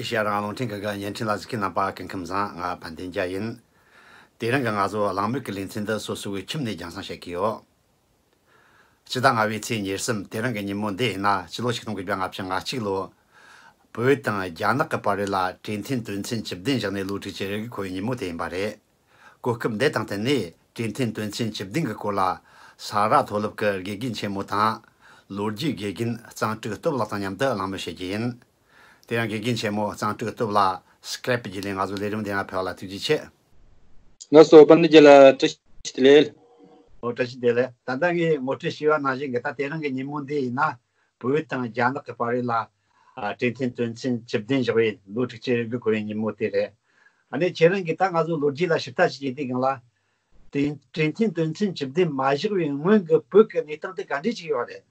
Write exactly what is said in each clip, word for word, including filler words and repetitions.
ཨེ་ཤེ་ཡ་རང་དབང་རླུང་འཕྲིན་ཁང་གི་བརྙན་འཕྲིན་ལ་གཟིགས་མཁན་རྣམ་པ་སྐུ་ཁམས་བཟང་། ང་ཕན་བདེ་རྒྱལ་ཡིན། དེ་རིང་གི་ང་ཚོ་གླེང་མོལ་གྱི་ལེ་ཚན་འདི་སོ་སོའི་ཁྱིམ་ནས་རྒྱང་སྲིང་བྱེད་ཀྱི་ཡོད། ཕྱི་ཟླ་ལྔ་པའི་ཚེས་ཉེར་གསུམ། དེ་རིང་གི་ཉིན་མོ་འདི་ཡིན་ན་ཕྱི་ལོ་ཆིག་སྟོང་དགུ་བརྒྱ་ལྔ་བཅུ་ང་གཅིག་ལོ། བོད་དང་རྒྱ་ནག་གི་བར་ལ་གྲོས་མཐུན་དོན་ཚན་བཅུ་བདུན་བཞག་ནས་ལོ་དྲུག་ཅུ་རེ་དགུ་འཁོར་བའི་ཉིན་མོ་དེ་ཡིན་པ་རེད། གོ་སྐབས་འདི་དང་བསྟུན་ནས་གྲོས་མཐུན་དོན་ཚན་བཅུ་བདུན་གྱི་སྐོར་ལ་ས་རཱ་མཐོ་སློབ་ཀྱི་དགེ་རྒན་ཆེན་མོ་དང་། ལོ་རྒྱུས་དགེ་རྒན་གཙང་ཕྲུག་སྟོབས་ལགས་དང་མཉམ་དུ་གླེང་མོལ་བྱེད་རྒྱུ་ཡིན། དེ་ཡང་དགེ་རྒན་ཆེན་མོ་གཙང་ཕྲུག་སྟོབས་ལགས་སི་ཀེབ་བརྒྱུད་ལས་ང་ཚོའི་ལས་རིམ་འདི་ནང་ཕེབས་པ་ལ་ཐུགས་རྗེ་ཆེ། ལགས་སོ། པཎྜི་ཏ་རྒྱལ་ལགས་བཀྲ་ཤིས་བདེ་ལེགས། ཨོ། བཀྲ་ཤིས་བདེ་ལེགས། ད་ལྟ་ངས་ངོ་སྤྲོད་ཞུས་པ་ནང་བཞིན་གྱི་ད་དེ་རིང་གི་ཉིན་མོ་འདི་ཡིན་ན་བོད་དང་རྒྱ་ནག་གི་བར་ལ་ཨ་གྲོས་མཐུན་དོན་ཚན་བཅུ་བདུན་བཞག་པའི་ལོ་དྲུག་ཅུ་རེ་དགུ་འཁོར་བའི་ཉིན་མོ་དེ་རེད། ཨ་ནི་ཁྱེད་རང་གིས་ད་ང་ཚོ་ལོ་རྒྱུས་ལ་ཞིབ་ལྟ་བྱེད་ཀྱི་དུས་སྒང་ལ། དེ་གྲོས་མཐུན་དོན་ཚན་བཅུ་བདུན་མ་བཞག་པའི་སྔོན་གྱི་བོད་ཀྱི་གནས་སྟངས་དེ་ག་འདྲས་ཅིག་ཡོད་རེད།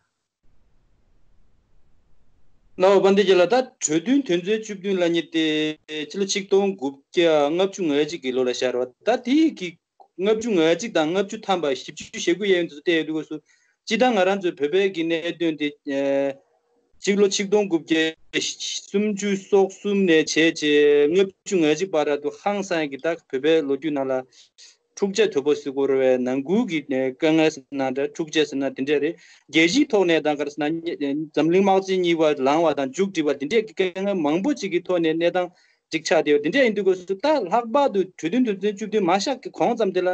ལགས་འོ། པཎྜི་ཏ་རྒྱལ་ལགས། ད་གྲོས་མཐུན་དོན་ཚན་བཅུ་བདུན་ལབ་མཁན་དེ་ཕྱི་ལོ་ཆིག་སྟོང་དགུ་བརྒྱ་ལྔ་བཅུ་ང་གཅིག་གི་ལོ་ལ་བཞག་རེད་པ། ད་དེའི་གི་ལྔ་བཅུ་ང་གཅིག་དང་ལྔ་བཅུ་ཐམ་པ། བཞི་བཅུ་ཞེ་དགུ་ཡན་དུ་བལྟས་ཡོང་དུས་སྐབས་སུ། སྤྱིར་བཏང་ང་རང་ཚོའི་བོད་པའི་གི་གནད་དོན་དེ། ཨེ། སྤྱི་ལོ་ཆིག་སྟོང་དགུ་བརྒྱ་སུམ་ཅུ་སོ་གསུམ་ནས་བྱས་རྗེས་ལྔ་བཅུ་ང་གཅིག་བར་དུ་ཧང་སང་གི་ད་བོད་པའི་ལོ་རྒྱུས་ནང་ལ་འཁྲུག་ཆ་དོད་པོ་ཞིག་བསྐོར་བའི་ནང་ཁུལ་གྱི་དཀའ་ངལ་ཟེར་ན་འདྲ། འཁྲུག་ཆ་ཟེར་ན་དེ་འདྲ་རེད། རྒྱལ་སྤྱིའི་ཐོག་ནས་དང་ག་རེ་ཟེར་ན། འཛམ་གླིང་དམག་ཆེན་གཉིས་པ་ལངས་པ་དང་མཇུག་བསྒྲིལ་བ་དེ་འདྲའི་དཀའ་ངལ་མང་པོ་ཅིག་གི་ཐོག་ནས་གནས་སྟངས་ཅིག་ཆགས་བསྡད་ཡོད། དེ་འདྲ་ཡིན་དུས་སྐབས་སུ་ད་ལྷག་པར་དུ་གྲོས་མཐུན་དོན་ཚན་བཅུ་བདུན་མ་བཞག་གི་གོང་ཙམ་དེ་ལ་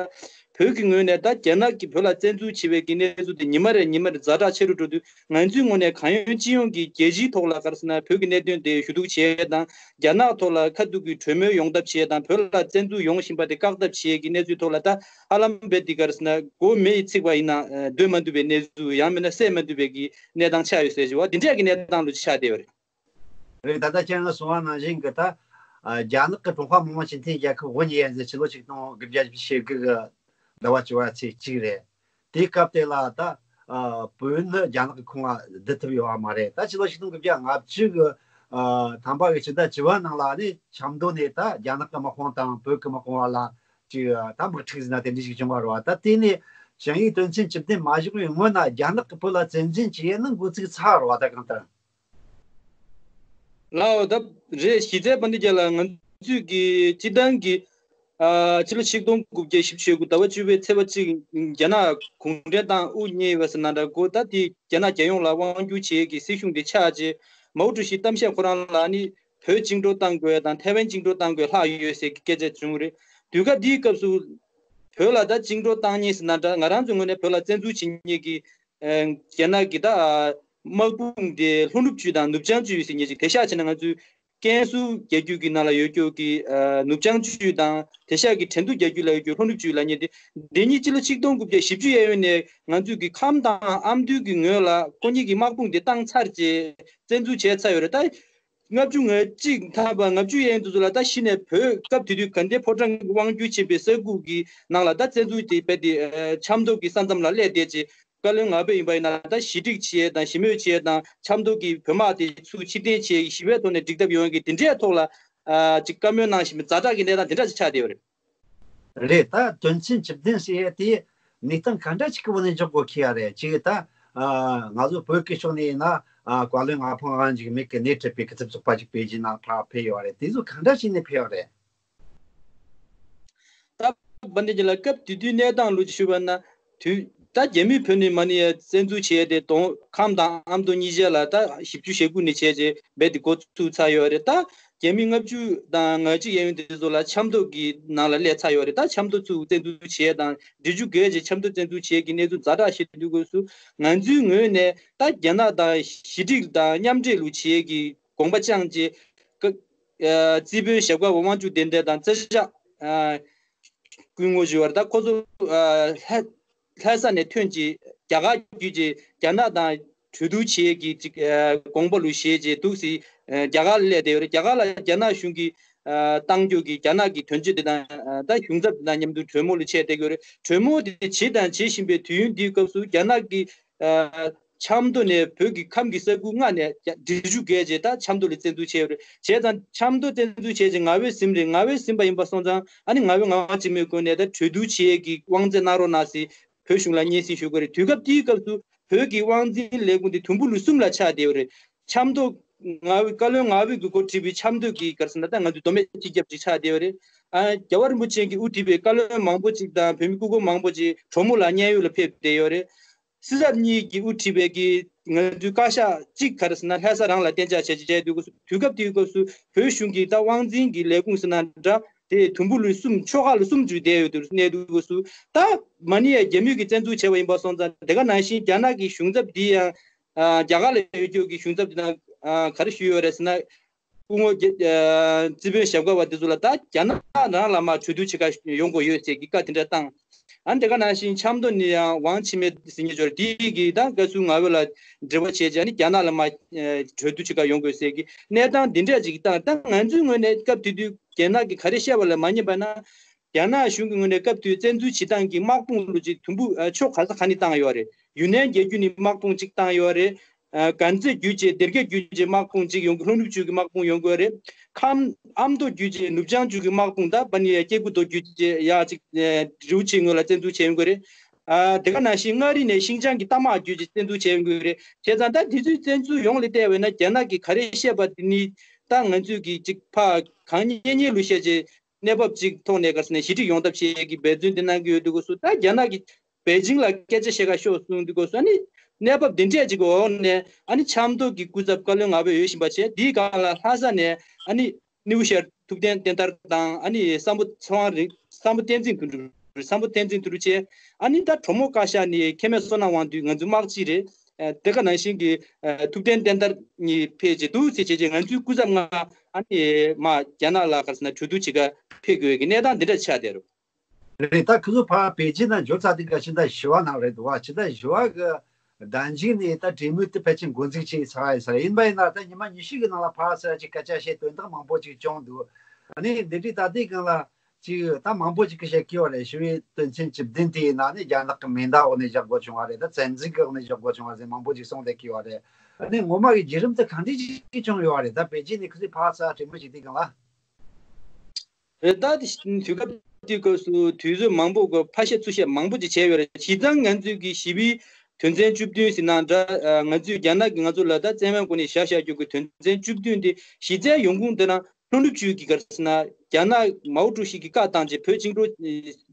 བོད་ཀྱི་ངོས་ནས་ད་རྒྱ་ནག་གིས་བོད་ལ་བཙན་འཛུལ་བྱེད་པའི་གི་གནས་ཚུལ་དེ་ཉི་མ་རེ་ཉི་མ་རེ་ཛ་དྲག་ཆེ་རུ་འགྲོ་དུས། ང་ཚོའི་ངོས་ནས་གང་ཡོང་ཅི་ཡོང་གིས་རྒྱལ་སྤྱིའི་ཐོག་ལ་ག་རེ་ཟེར་ན་བོད་ཀྱི་གནད་དོན་དེ་ཞུ་གཏུག་བྱེད་ཡས་དང་། རྒྱ་ནག་ཐོག་ལ་ཁ་ཐུག་གི་གྲོས་མོལ་ཡོང་ཐབས་བྱེད་ཡས་དང་། བོད་ལ་བཙན་འཛུལ་ཡོང་བཞིན་པ་དེ་བཀག་ཐབས་བྱེད་ཡས་ཀྱི་གནས་ཚུལ་ཐོག་ལ་ད་ཧ་ལམ་རྦད་དེ་ག་རེ་ཟེར་ན་མགོ་མེ་ཡིས་ཚིག་པ་ཡིན་ན་སྡོད་མ་ཐུབ་པའི་གནས་ཚུལ། ཡང་མིན་ན་བསད་མ་ཐུབ་པའི་གི་གནས་སྟངས་ཆགས་ཡོད་ཟེར་བ་འདི་འདྲ་གི་གནས་སྟངས་ལུ་ཆགས་བསྡད་ཡོད་རེད། རེད། ད་ལྟ་ཁྱེད་རང་གསུངས་པ་ནང་བཞིན་གྱི་ད་ཨ་རྒྱ་ནག་གི་ཀྲུང་ཧྭ་མི་དམངས་སྤྱི་མཐུན་རྒྱལ་ཁབ་དབུ་བརྙེས་ཡ་ཟེར་ཕྱི་ལོ་ཆིག་སྟོང་དགུ་བརྒྱ་བཞི་བཅུ་ཞེ་དགུ་གི་ཟླ་བ་བཅུ་པ་ཚེས་གཅིག་རེད། དེའི་སྐབས་དེ་ལ་ད་ཨ་བོད་ནི་རྒྱ་ནག་གི་ཁོངས་ལ་བསྡུ་ཐུབ་ཡོད་པ་མ་རེད། ད་ཕྱི་ལོ་ཆིག་སྟོང་དགུ་བརྒྱ་ལྔ་བཅུ་གི་ཨ་ཐམ་པ་གི་ཕྱི་ཟླ་བཅུ་པ་ནང་ལ་ནི་ཆབ་མདོ་ནས་ད་རྒྱ་ནག་གི་དམག་དཔུང་དང་བོད་ཀྱི་དམག་དཔུང་བར་ལ་ཅིག་ད་དམག་འཁྲུག་ཟེར་ན་དེ་འདྲ་ཞིག་བྱུང་བ་རེད་པ། ད་དེ་ནས་ཞིང་ཨུའི་དོན་ཚན་བཅུ་བདུན་མ་བཞག་པའི་སྔོན་ན་རྒྱ་ནག་གིས་བོད་ལ་བཙན་འཛུལ་བྱས་ནི་འགོ་ཚུགས་ཚར་བ་རེད་པ། ད་གང་ལྟར། ལགས་འོ། ད་རེད། གཞི་རྩའི་པཎྜི་ཏ་རྒྱལ་ལགས། ང་ཚོས་ཀྱི་སྤྱིར་བཏང་གི་ཨ་ཕྱི་ལོ་ཆིག་སྟོང་དགུ་བརྒྱ་བཞི་བཅུ་ཞེ་དགུ་ཟླ་བ་བཅུ་པའི་ཚེས་པ་གཅིག་རྒྱ་ནག་གུང་ཁྲན་ཏང་དབུ་བརྙེས་པ་ཟེར་ན་འདྲ་གོ། ད་དེ་རྒྱ་ནག་རྒྱལ་ཡོངས་ལ་དབང་བསྒྱུར་བྱེད་ཀྱི་སྲིད་གཞུང་དེ་ཆགས་རྗེས། མའོ་ཀྲུའུ་ཞི་གཏམ་བཤད་ཁོ་རང་ལ་ནི་བོད་བཅིངས་འགྲོལ་གཏང་དགོས་དང་ཐའེ་ཝན་བཅིངས་འགྲོལ་གཏང་དགོས་ལྷག་ཡོད་ཟེར་གྱི་སྐད་ཆ་བྱུང་རེད། དུས་སྐབས་འདིའི་སྐབས་སུ་བོད་ལ་ད་བཅིངས་འགྲོལ་གཏང་མཁན་ཟེར་ན་འདྲ། ང་རང་ཚོའི་ངོས་ནས་བོད་ལ་བཙན་འཛུལ་བྱེད་མཁན་གྱི་ཨ་རྒྱ་ནག་གི་ད་དམག་དཔུང་དེ་ལྷོ་ནུབ་ཅུས་དང་ནུབ་བྱང་ཅུས་ཟེར་མཁན་ཅིག་དེང་སང་བྱས་ན་ང་ཚོའི་ཀན་སུའུ་རྒྱལ་རྒྱུད་ཀྱི་ནང་ལ་ཡོད་རྒྱུ་གི་ཨ་ནུབ་བྱང་ཅུས་དང་། དེང་སང་གི་ཁྲིན་ཏུའུ་རྒྱལ་རྒྱུད་ལ་ཡོད་རྒྱུ་ལྷོ་ནུབ་ཅུས་ལབ་མཁན་དེ། འདི་གཉིས་སྤྱི་ལོ་ཆིག་སྟོང་དགུ་བརྒྱ་བཞི་བཅུ་གཡས་གཡོན་ནས་ང་ཚོས་ཀྱི་ཁམས་དང་ཨ་མདོའི་གི་ངོས་ལ་ཁོ་གཉིས་ཀྱི་དམག་དཔུང་དེ་བཏང་ཚར་རྗེས་བཙན་འཛུལ་བྱས་ཚར་ཡོད་རེད། ད་ལྔ་བཅུ་ང་གཅིག་ཐམ་པ་ལྔ་བཅུ་གཡས་གཡོན་དེ་ཚོ་ལ་ད་གཞི་ནས་བོད་སྐབས་དེ་དུས་དགའ་ལྡན་ཕོ་བྲང་དབང་བསྒྱུར་ཆེན་པོའི་ས་ཁུག་གི་ནང་ལ་ད་བཙན་འཛུལ་དེ་རྦད་དེ་ཨ་ཆབ་མདོ་གི་ས་མཚམས་ལ་སླེབས་བསྡད་རྗེས། བཀའ་བློན་ང་ཕོད་ཡིན་པ་ཡིན་ན་ད་ཞི་འགྲིག་བྱེད་ཡས་དང་ཞི་མོལ་བྱེད་ཡས་དང་ཆབ་མདོ་གི་བོད་དམག་དེ་ཚུར་ཕྱིར་འཐེན་བྱེད་ཡས་ཞི་བའི་ཐོག་ནས་འགྲིག་ཐབས་ཡོང་ཡས་ཀྱི་དེ་འདྲའི་ཐོག་ལ་ཨ་ཅིག་བཀའ་མོལ་གནང་བཞིན་པའི་ཛ་དྲག་གི་གནས་སྟངས་དེ་འདྲ་ཅིག་ཆགས་བསྡད་ཡོད་རེད། རེད། ད་དོན་ཚན་བཅུ་བདུན་ཟེར་ཡས་དེ་གནས་སྟངས་ག་འདྲ་ཅིག་གི་འོག་ནས་འཇོག་དགོས་ཁེལ་ཡ་རེད། ཅིག་ད་ཨ་ང་ཚོ་བོད་ཀྱི་ཕྱོགས་ནས་ཡིན་ན་ཨ་བཀའ་བློན་ང་ཕོད་ཨང་འཇིགས་མེད་ཀྱི་སྣེ་ཁྲིད་པའི་སྐུ་ཚབ་ཚོགས་པ་ཅིག་པེ་ཅིན་ནང་ཕར་ཕེབས་ཡོད་རེད། དེ་ཚོ་ག་འདྲ་བྱས་ནས་ཕེབས་ཡོད་རེད། ད་པཎྜི་ཏ་རྒྱལ་ལགས། སྐབས་དེ་དུས་གནས་སྟངས་ལུགས་ཅིག་ཞུས་པ་ན། དུས་ད་རྒྱ་མིས་བོད་ནས་མ་ཎི་ཡ་བཙན་འཛུལ་བྱས་ཏེ་དོང་ཁམས་དང་ཨ་མདོ་གཉིས་ཆ་ལ་ད་བཞི་བཅུ་ཞེ་དགུ་ནས་བྱས་རྗེས་རྦད་དེ་འགོ་ཚུགས་ཚར་ཡོད་རེད། ད་རྒྱ་མི་ལྔ་བཅུ་དང་ང་གཅིག་གཡས་གཡོན་དེ་ཚོ་ལ་ཆབ་མདོ་གི་ནང་ལ་སླེབས་ཚར་ཡོད་རེད། ད་ཆབ་མདོ་ཚུར་བཙན་འཛུལ་བྱས་དང་འབྲི་ཆུ་བརྒལ་རྗེས་ཆབ་མདོ་བཙན་འཛུལ་བྱས་ཀྱི་གནས་ཚུལ་ཛ་དྲག་ཞིག་འདུག་དུས་སྐབས་སུ་ང་ཚོའི་ངོས་ནས་ད་རྒྱ་ནག་དང་ཞི་འགྲིག་དང་མཉམ་འབྲེལ་ལུགས་བྱེད་ཀྱི་དགོངས་པ་བཅངས་རྗེས། ཀ་ཨ་རྩིས་དཔོན་ཞབས་དཀར་པོ་དབང་ཕྱུག་བདེ་ལྡན་དང་བཙན་ཤེད་ཨ་ཀུན་ངོ་ཞུ་བར། ད་ཁོ་ཚོ་ཨ་ལྷ་ལྷ་ས་ནས་ཐོན་རྗེས་རྒྱ་གར་བརྒྱུད་རྗེས་རྒྱ་ནག་དང་གྲོས་བསྡུར་བྱེད་ཀྱི་ཅིག་ཨ་དགོངས་པ་ལུགས་བཞེས་རྗེས་འདུག་སེ་ཨ་རྒྱ་གར་ལ་སླེབས་བསྡད་ཡོད་རེད། རྒྱ་གར་ལ་རྒྱ་ནག་གཞུང་གིས་ཨ་བཏང་རྒྱུ་གི་རྒྱ་ནག་གི་དོན་གཅོད་དེ་དང་ཨ་ད་གཞུང་ཚབ་དེ་དང་མཉམ་དུ་གྲོས་མོལ་ལ་བྱས་བསྡད་ཀྱི་ཡོད་རེད། གྲོས་མོལ་དེ་བྱེད་དང་བྱེད་བཞིན་པའི་དུས་ཡུན་འདིའི་སྐབས་སུ་རྒྱ་ནག་གི་ཨ་ཆབ་མདོ་ནས་བོད་ཀྱི་ཁམས་ཀྱི་ས་ཁུལ་ལྔ་ནས་རྒྱ་འབྲི་ཆུ་བརྒལ་རྗེས་ད་ཆབ་མདོ་ལ་བཙན་འཛུལ་བྱས་ཡོད་རེད། བྱས་ཙང་ཆབ་མདོ་བཙན་འཛུལ་བྱས་རྗེས་ངར་པས་ཟིན་རེད། ངར་པས་ཟིན་པ་ཡིན་པ་སོང་ཙང་ཨ་ནི་ངར་པས་ངར་པ་ཅིག་མོའི་སྒོ་ནས་ད་གྲོས་བསྡུར་བྱེད་ཀྱི་དབང་ཚད་གནང་རོགས་གནང་ཟེར་བོད་གཞུང་ལ་སྙན་སེང་ཞུ་དགོས་རེད། དུས་སྐབས་དེའི་སྐབས་སུ་བོད་ཀྱི་དབང་འཛིན་ལས་ཁུངས་དེ་དུམ་བུ་ལུ་གསུམ་ལ་ཆགས་བསྡད་ཡོད་རེད། ཆབ་མདོ་ ང་བཀའ་བློན་ང་བཅས་ཀྱིས་འགོ་ཁྲིད་པའི་ཆབ་མདོ་གི་ག་རེ་ཟེར་ན་ད་ང་ཚོ་མདོ་སྨད་སྤྱི་ཁྱབ་ཅིག་ཆགས་བསྡད་ཡོད་རེད། ཨ་རྒྱལ་བ་རིན་པོ་ཆེ་གིས་དབུ་ཁྲིད་པའི་བཀའ་བློན་མང་པོ་ཅིག་དང་བོད་མི་སྐུ་གོང་མང་པོ་ཅིག་གྲོ་མོ་ལ་མཉན་ཡོད་ལ་ཕེབས་བསྡད་ཡོད་རེད། སྲིད་ཚབ་གཉིས་ཀྱིས་དབུ་ཁྲིད་པའི་གི་ང་ཚོའི་བཀའ་ཤག་གཅིག་ག་རེ་ཟེར་ན་ལྷ་ས་རང་ལ་གཏན་འཇགས་བྱས་བྱས་དུས་སྐབས་སུ་དུས་སྐབས་དེའི་སྐབས་སུ་བོད་གཞུང་གི་ད་དབང་འཛིན་གྱི་ལས་ཁུངས་ཟེར་ན་འདྲ་དེ་དུམ་བུ་ལ་གསུམ་ཕྱོགས་ཁག་ལ་གསུམ་བཅུ་བསྡད་ཡོད་དུས་གནས་དུས་སྐབས་སུ་ད་མ་ཎི་ཡ་རྒྱ་མི་གིས་བཙན་འཛུལ་བྱས་པ་ཡིན་པ་སོང་ཙང་དེ་ག་ནང་བཞིན་རྒྱ་ནག་གི་གཞུང་ཚབ་འདི་ཡང་ཨ་རྒྱ་གར་ལ་ཡོད་རྒྱུ་གི་གཞུང་ཚབ་འདི་དང་ཨ་ག་རེ་ཞུས་ཡོད་རེད་ཟེར་ན། སྐུ་ངོ་རྒྱ་ཨ་རྩིས་དཔོན་ཞབས་དཀར་བ་དེ་ཚོ་ལ་ད་རྒྱ་ནག་རང་ལ་མར་གྲོས་བསྡུར་བྱེད་ག་ཡོང་དགོས་ཡོད་ཟེར་གྱི་བཀའ་དེ་འདྲ་བཏང་། ཨ་ནི་དེ་ག་ནང་བཞིན་ཆབ་མདོ་ནས་ཡང་ཝང་ཆི་མེ་ཟེར་མཁན་ཅིག་ཡོད་རེད། དེ་གིས་ད་བཀའ་ཟུར་ང་བཅས་ལ་འབྲེལ་བ་བྱས་རྗེས་ཨ་ནི་རྒྱ་ནག་ལ་མར་ཨ་གྲོས་བསྡུར་བྱེད་ག་ཡོང་དགོས་ཟེར་གྱི་གནས་སྟངས་འདི་འདྲ་ཅིག་བཏང་། ད་ང་ཚོའི་ངོས་ནས་སྐབས་དེ་དུས་རྒྱ་ནག་གིས་ག་རེ་བཤད་པ་ལ་མ་ཉན་པ་ན། རྒྱ་ནག་གཞུང་གི་ངོས་ནས་སྐབས་དེའི་བཙན་འཛུལ་བྱེད་སྟངས་ཀྱི་དམག་དཔུང་ལོ་ཅིག་དུམ་བུ་ཨ་ཕྱོགས་ག་ས་ག་ནས་བཏང་ཡོད་རེད། ཡུན་ནན་རྒྱལ་རྒྱུད་ནས་དམག་དཔུང་གཅིག་བཏང་ཡོད་རེད། ཨ་གྷན་ཛི་བརྒྱུད་བྱས་སྡེར་ཁའི་བརྒྱུད་བྱས་དམག་དཔུང་གཅིག་ཡོང་གི། ལྷོ་ནུབ་ཆུ་གི་དམག་དཔུང་ཡོང་གི་རེད། ཁམས་ཨ་མདོ་བརྒྱུད་བྱས་ནུབ་བྱང་ཆུ་གི་དམག་དཔུང་ད་པ་ནི་སྐྱེ་རྒུ་མདོ་བརྒྱུད་བྱས་ཡ་གཅིག་ཨ་རི་བོ་ཆེ་ངོས་ལ་བཙན་འཛུལ་བྱས་ཡོང་གི་རེད། ཨ་དེ་ག་ནང་བཞིན་མངའ་རིས་ནས་ཤིང་ཅང་གི་རྟ་དམག་བརྒྱུད་བྱས་བཙན་འཛུལ་བྱས་ཡོང་གི་རེད། བྱས་ཙང་ད་དེ་ཚོའི་བཙན་འཛུལ་ཡོངས་ལ་བལྟས་པ་ན་རྒྱ་ནག་གིས་ག་རེ་བཤད་པ་དེ་ནི་ད་ང་ཚོས་ཀྱི་གཅིག་ཕར་གང་ཉན་ཉན་ལུགས་བཤད་བྱས། གནས་བབ་ཅིག་ཐོག་ནས་ག་རེ་ཟེར་ན་ཞི་འགྲིག་ཡོང་ཐབས་བྱེད་ཀྱི་འབད་བརྩོན་དེ་གནང་གི་ཡོད་དུས་སྐབས་སུ་ད་རྒྱ་ནག་གིས་པེ་ཅིང་ལ་སྐད་ཆ་བཤད་ག་ཤོག་གསུངས་དུས་སྐབས་སུ་ཨ་ནི་གནས་བབ་འདི་འདྲས་ཅིག་གི་འོག་ནས་ཨ་ནི་ཆབ་མདོ་གི་སྐུ་ཚབ་བཀའ་བློན་ང་བཅས་ཡོད་བཞིན་པ་བྱས། དེའི་སྒང་ལ་ལྷ་ས་ནས་ཨ་ནི་སྣེའུ་ཤར་ཐུབ་བསྟན་བསྟན་དར་དང་ཨ་ནི་སམ་བྷོ་ཚེ་དབང་རིང་། སམ་བྷོ་བསྟན་འཛིན་དོན་གྲུབ། སམ་བྷོ་བསྟན་འཛིན་དོན་གྲུབ་བཅས་ཨ་ནི་ད་གྲོ་མོ་བཀའ་ཤག་ནས་མཁལ་མའི་བསོད་ནམས་དབང་འདུས། ང་ཚོའི་དམག་སྤྱི་རེད། ཨ་དེ་ག་ནང་བཞིན་གྱི་ཨ་ཐུབ་བསྟན་བསྟན་དར་གཉིས་ཕེབས་བྱས་འདུག་ཟེར་བྱས་བྱས་ང་ཚོའི་སྐུ་ཚབ་ལྔ་ཨ་ནི་མར་རྒྱ་ནག་ལ་ག་རེ་ཟེར་ན་གྲོས་བསྡུར་བྱེད་ག་ཕེབས་དགོས་ཀྱི་གནས་སྟངས་འདི་འདྲ་ཆགས་བསྡད་རེད། རེད། ད་ཁོ་ཚོ་ཕར་པེ་ཅིན་ན་འབྱོར་ཚར་དུས་ཀ་ཕྱི་ཟླ་བཞི་པ་ནང་རེད་འདུག་བ། ཕྱི་ཟླ་བཞི་པ་གི་ཟླ་མཇུག་ནས་ད་གྲོས་མོལ་དེ་ཕལ་ཆེར་འགོ་འཛུགས་བྱས་ཚར་ཡིན་ས་རེད། ཡིན་པ་ཡིན་ན་ད་ཉི་མ་ཉི་ཤུ་གི་ནང་ལ་ཕར་ཚུར་ཅིག་སྐད་ཆ་བཤད་དོན་དག་མང་པོ་ཅིག་བྱུང་འདུག་ཨ་ནི་འདི་འདྲའི་ད་ལྟའི་སྒང་ལ་ཅིག་ད་མང་པོ་ཅིག་གིས་བཤད་ཀྱི་ཡོད་རེད། ཞི་བའི་དོན་ཚན་བཅུ་བདུན་དེའི་ནང་ནས་རྒྱ་ནག་གི་མེ་མདའ་འོག་ནས་བཞག་དགོས་བྱུང་བ་རེད། ད་བཙན་འཛུལ་གྱི་འོག་ནས་བཞག་དགོས་བྱུང་བ་ཟེར་མང་པོ་ཅིག་གསུངས་བསྡད་ཀྱི་ཡོད་རེད། ཨ་ནི་ངོ་མ་གི་བརྒྱུད་རིམ་དེ་གང་འདྲ་ཅིག་བྱུང་ཡོད་རེད། ད་པེ་ཅིན་ནས་ཁོ་ཚོས་ཕར་ཚུར་གྲོས་མོལ་བྱེད་དུས་སྒང་ལ། རེད། ད་དེ་དུས་སྐབས་དེའི་སྐབས་སུ་དུས་ཚོད་མང་པོ་གི་ཕར་བཤད་ཚུར་བཤད་མང་པོ་ཅིག་བྱས་ཡོད་རེད། བྱས་ཙང་ང་ཚོས་ཀྱི་ཞི་བའི་དོན་ཚན་བཅུ་བདུན་ཟེར་ན་འདྲ། ང་ཚོས་རྒྱ་ནག་གིས་ང་ཚོ་ལ་ད་བཙན་དབང་སྒོ་ནས་བཞག་བཞག་རྒྱུ་གི་དོན་ཚན་བཅུ་བདུན་དེ་གཞི་རྩའི་ཡོང་ཁུངས་དེ་ན་ལྷོ་ནུབ་ཆུ་གི་ག་རེ་ཟེར་ན་རྒྱ་ནག་མའོ་ཀྲུའུ་ཞི་གིས་བཀའ་བཏང་རྗེས་བོད་བཅིངས་འགྲོལ་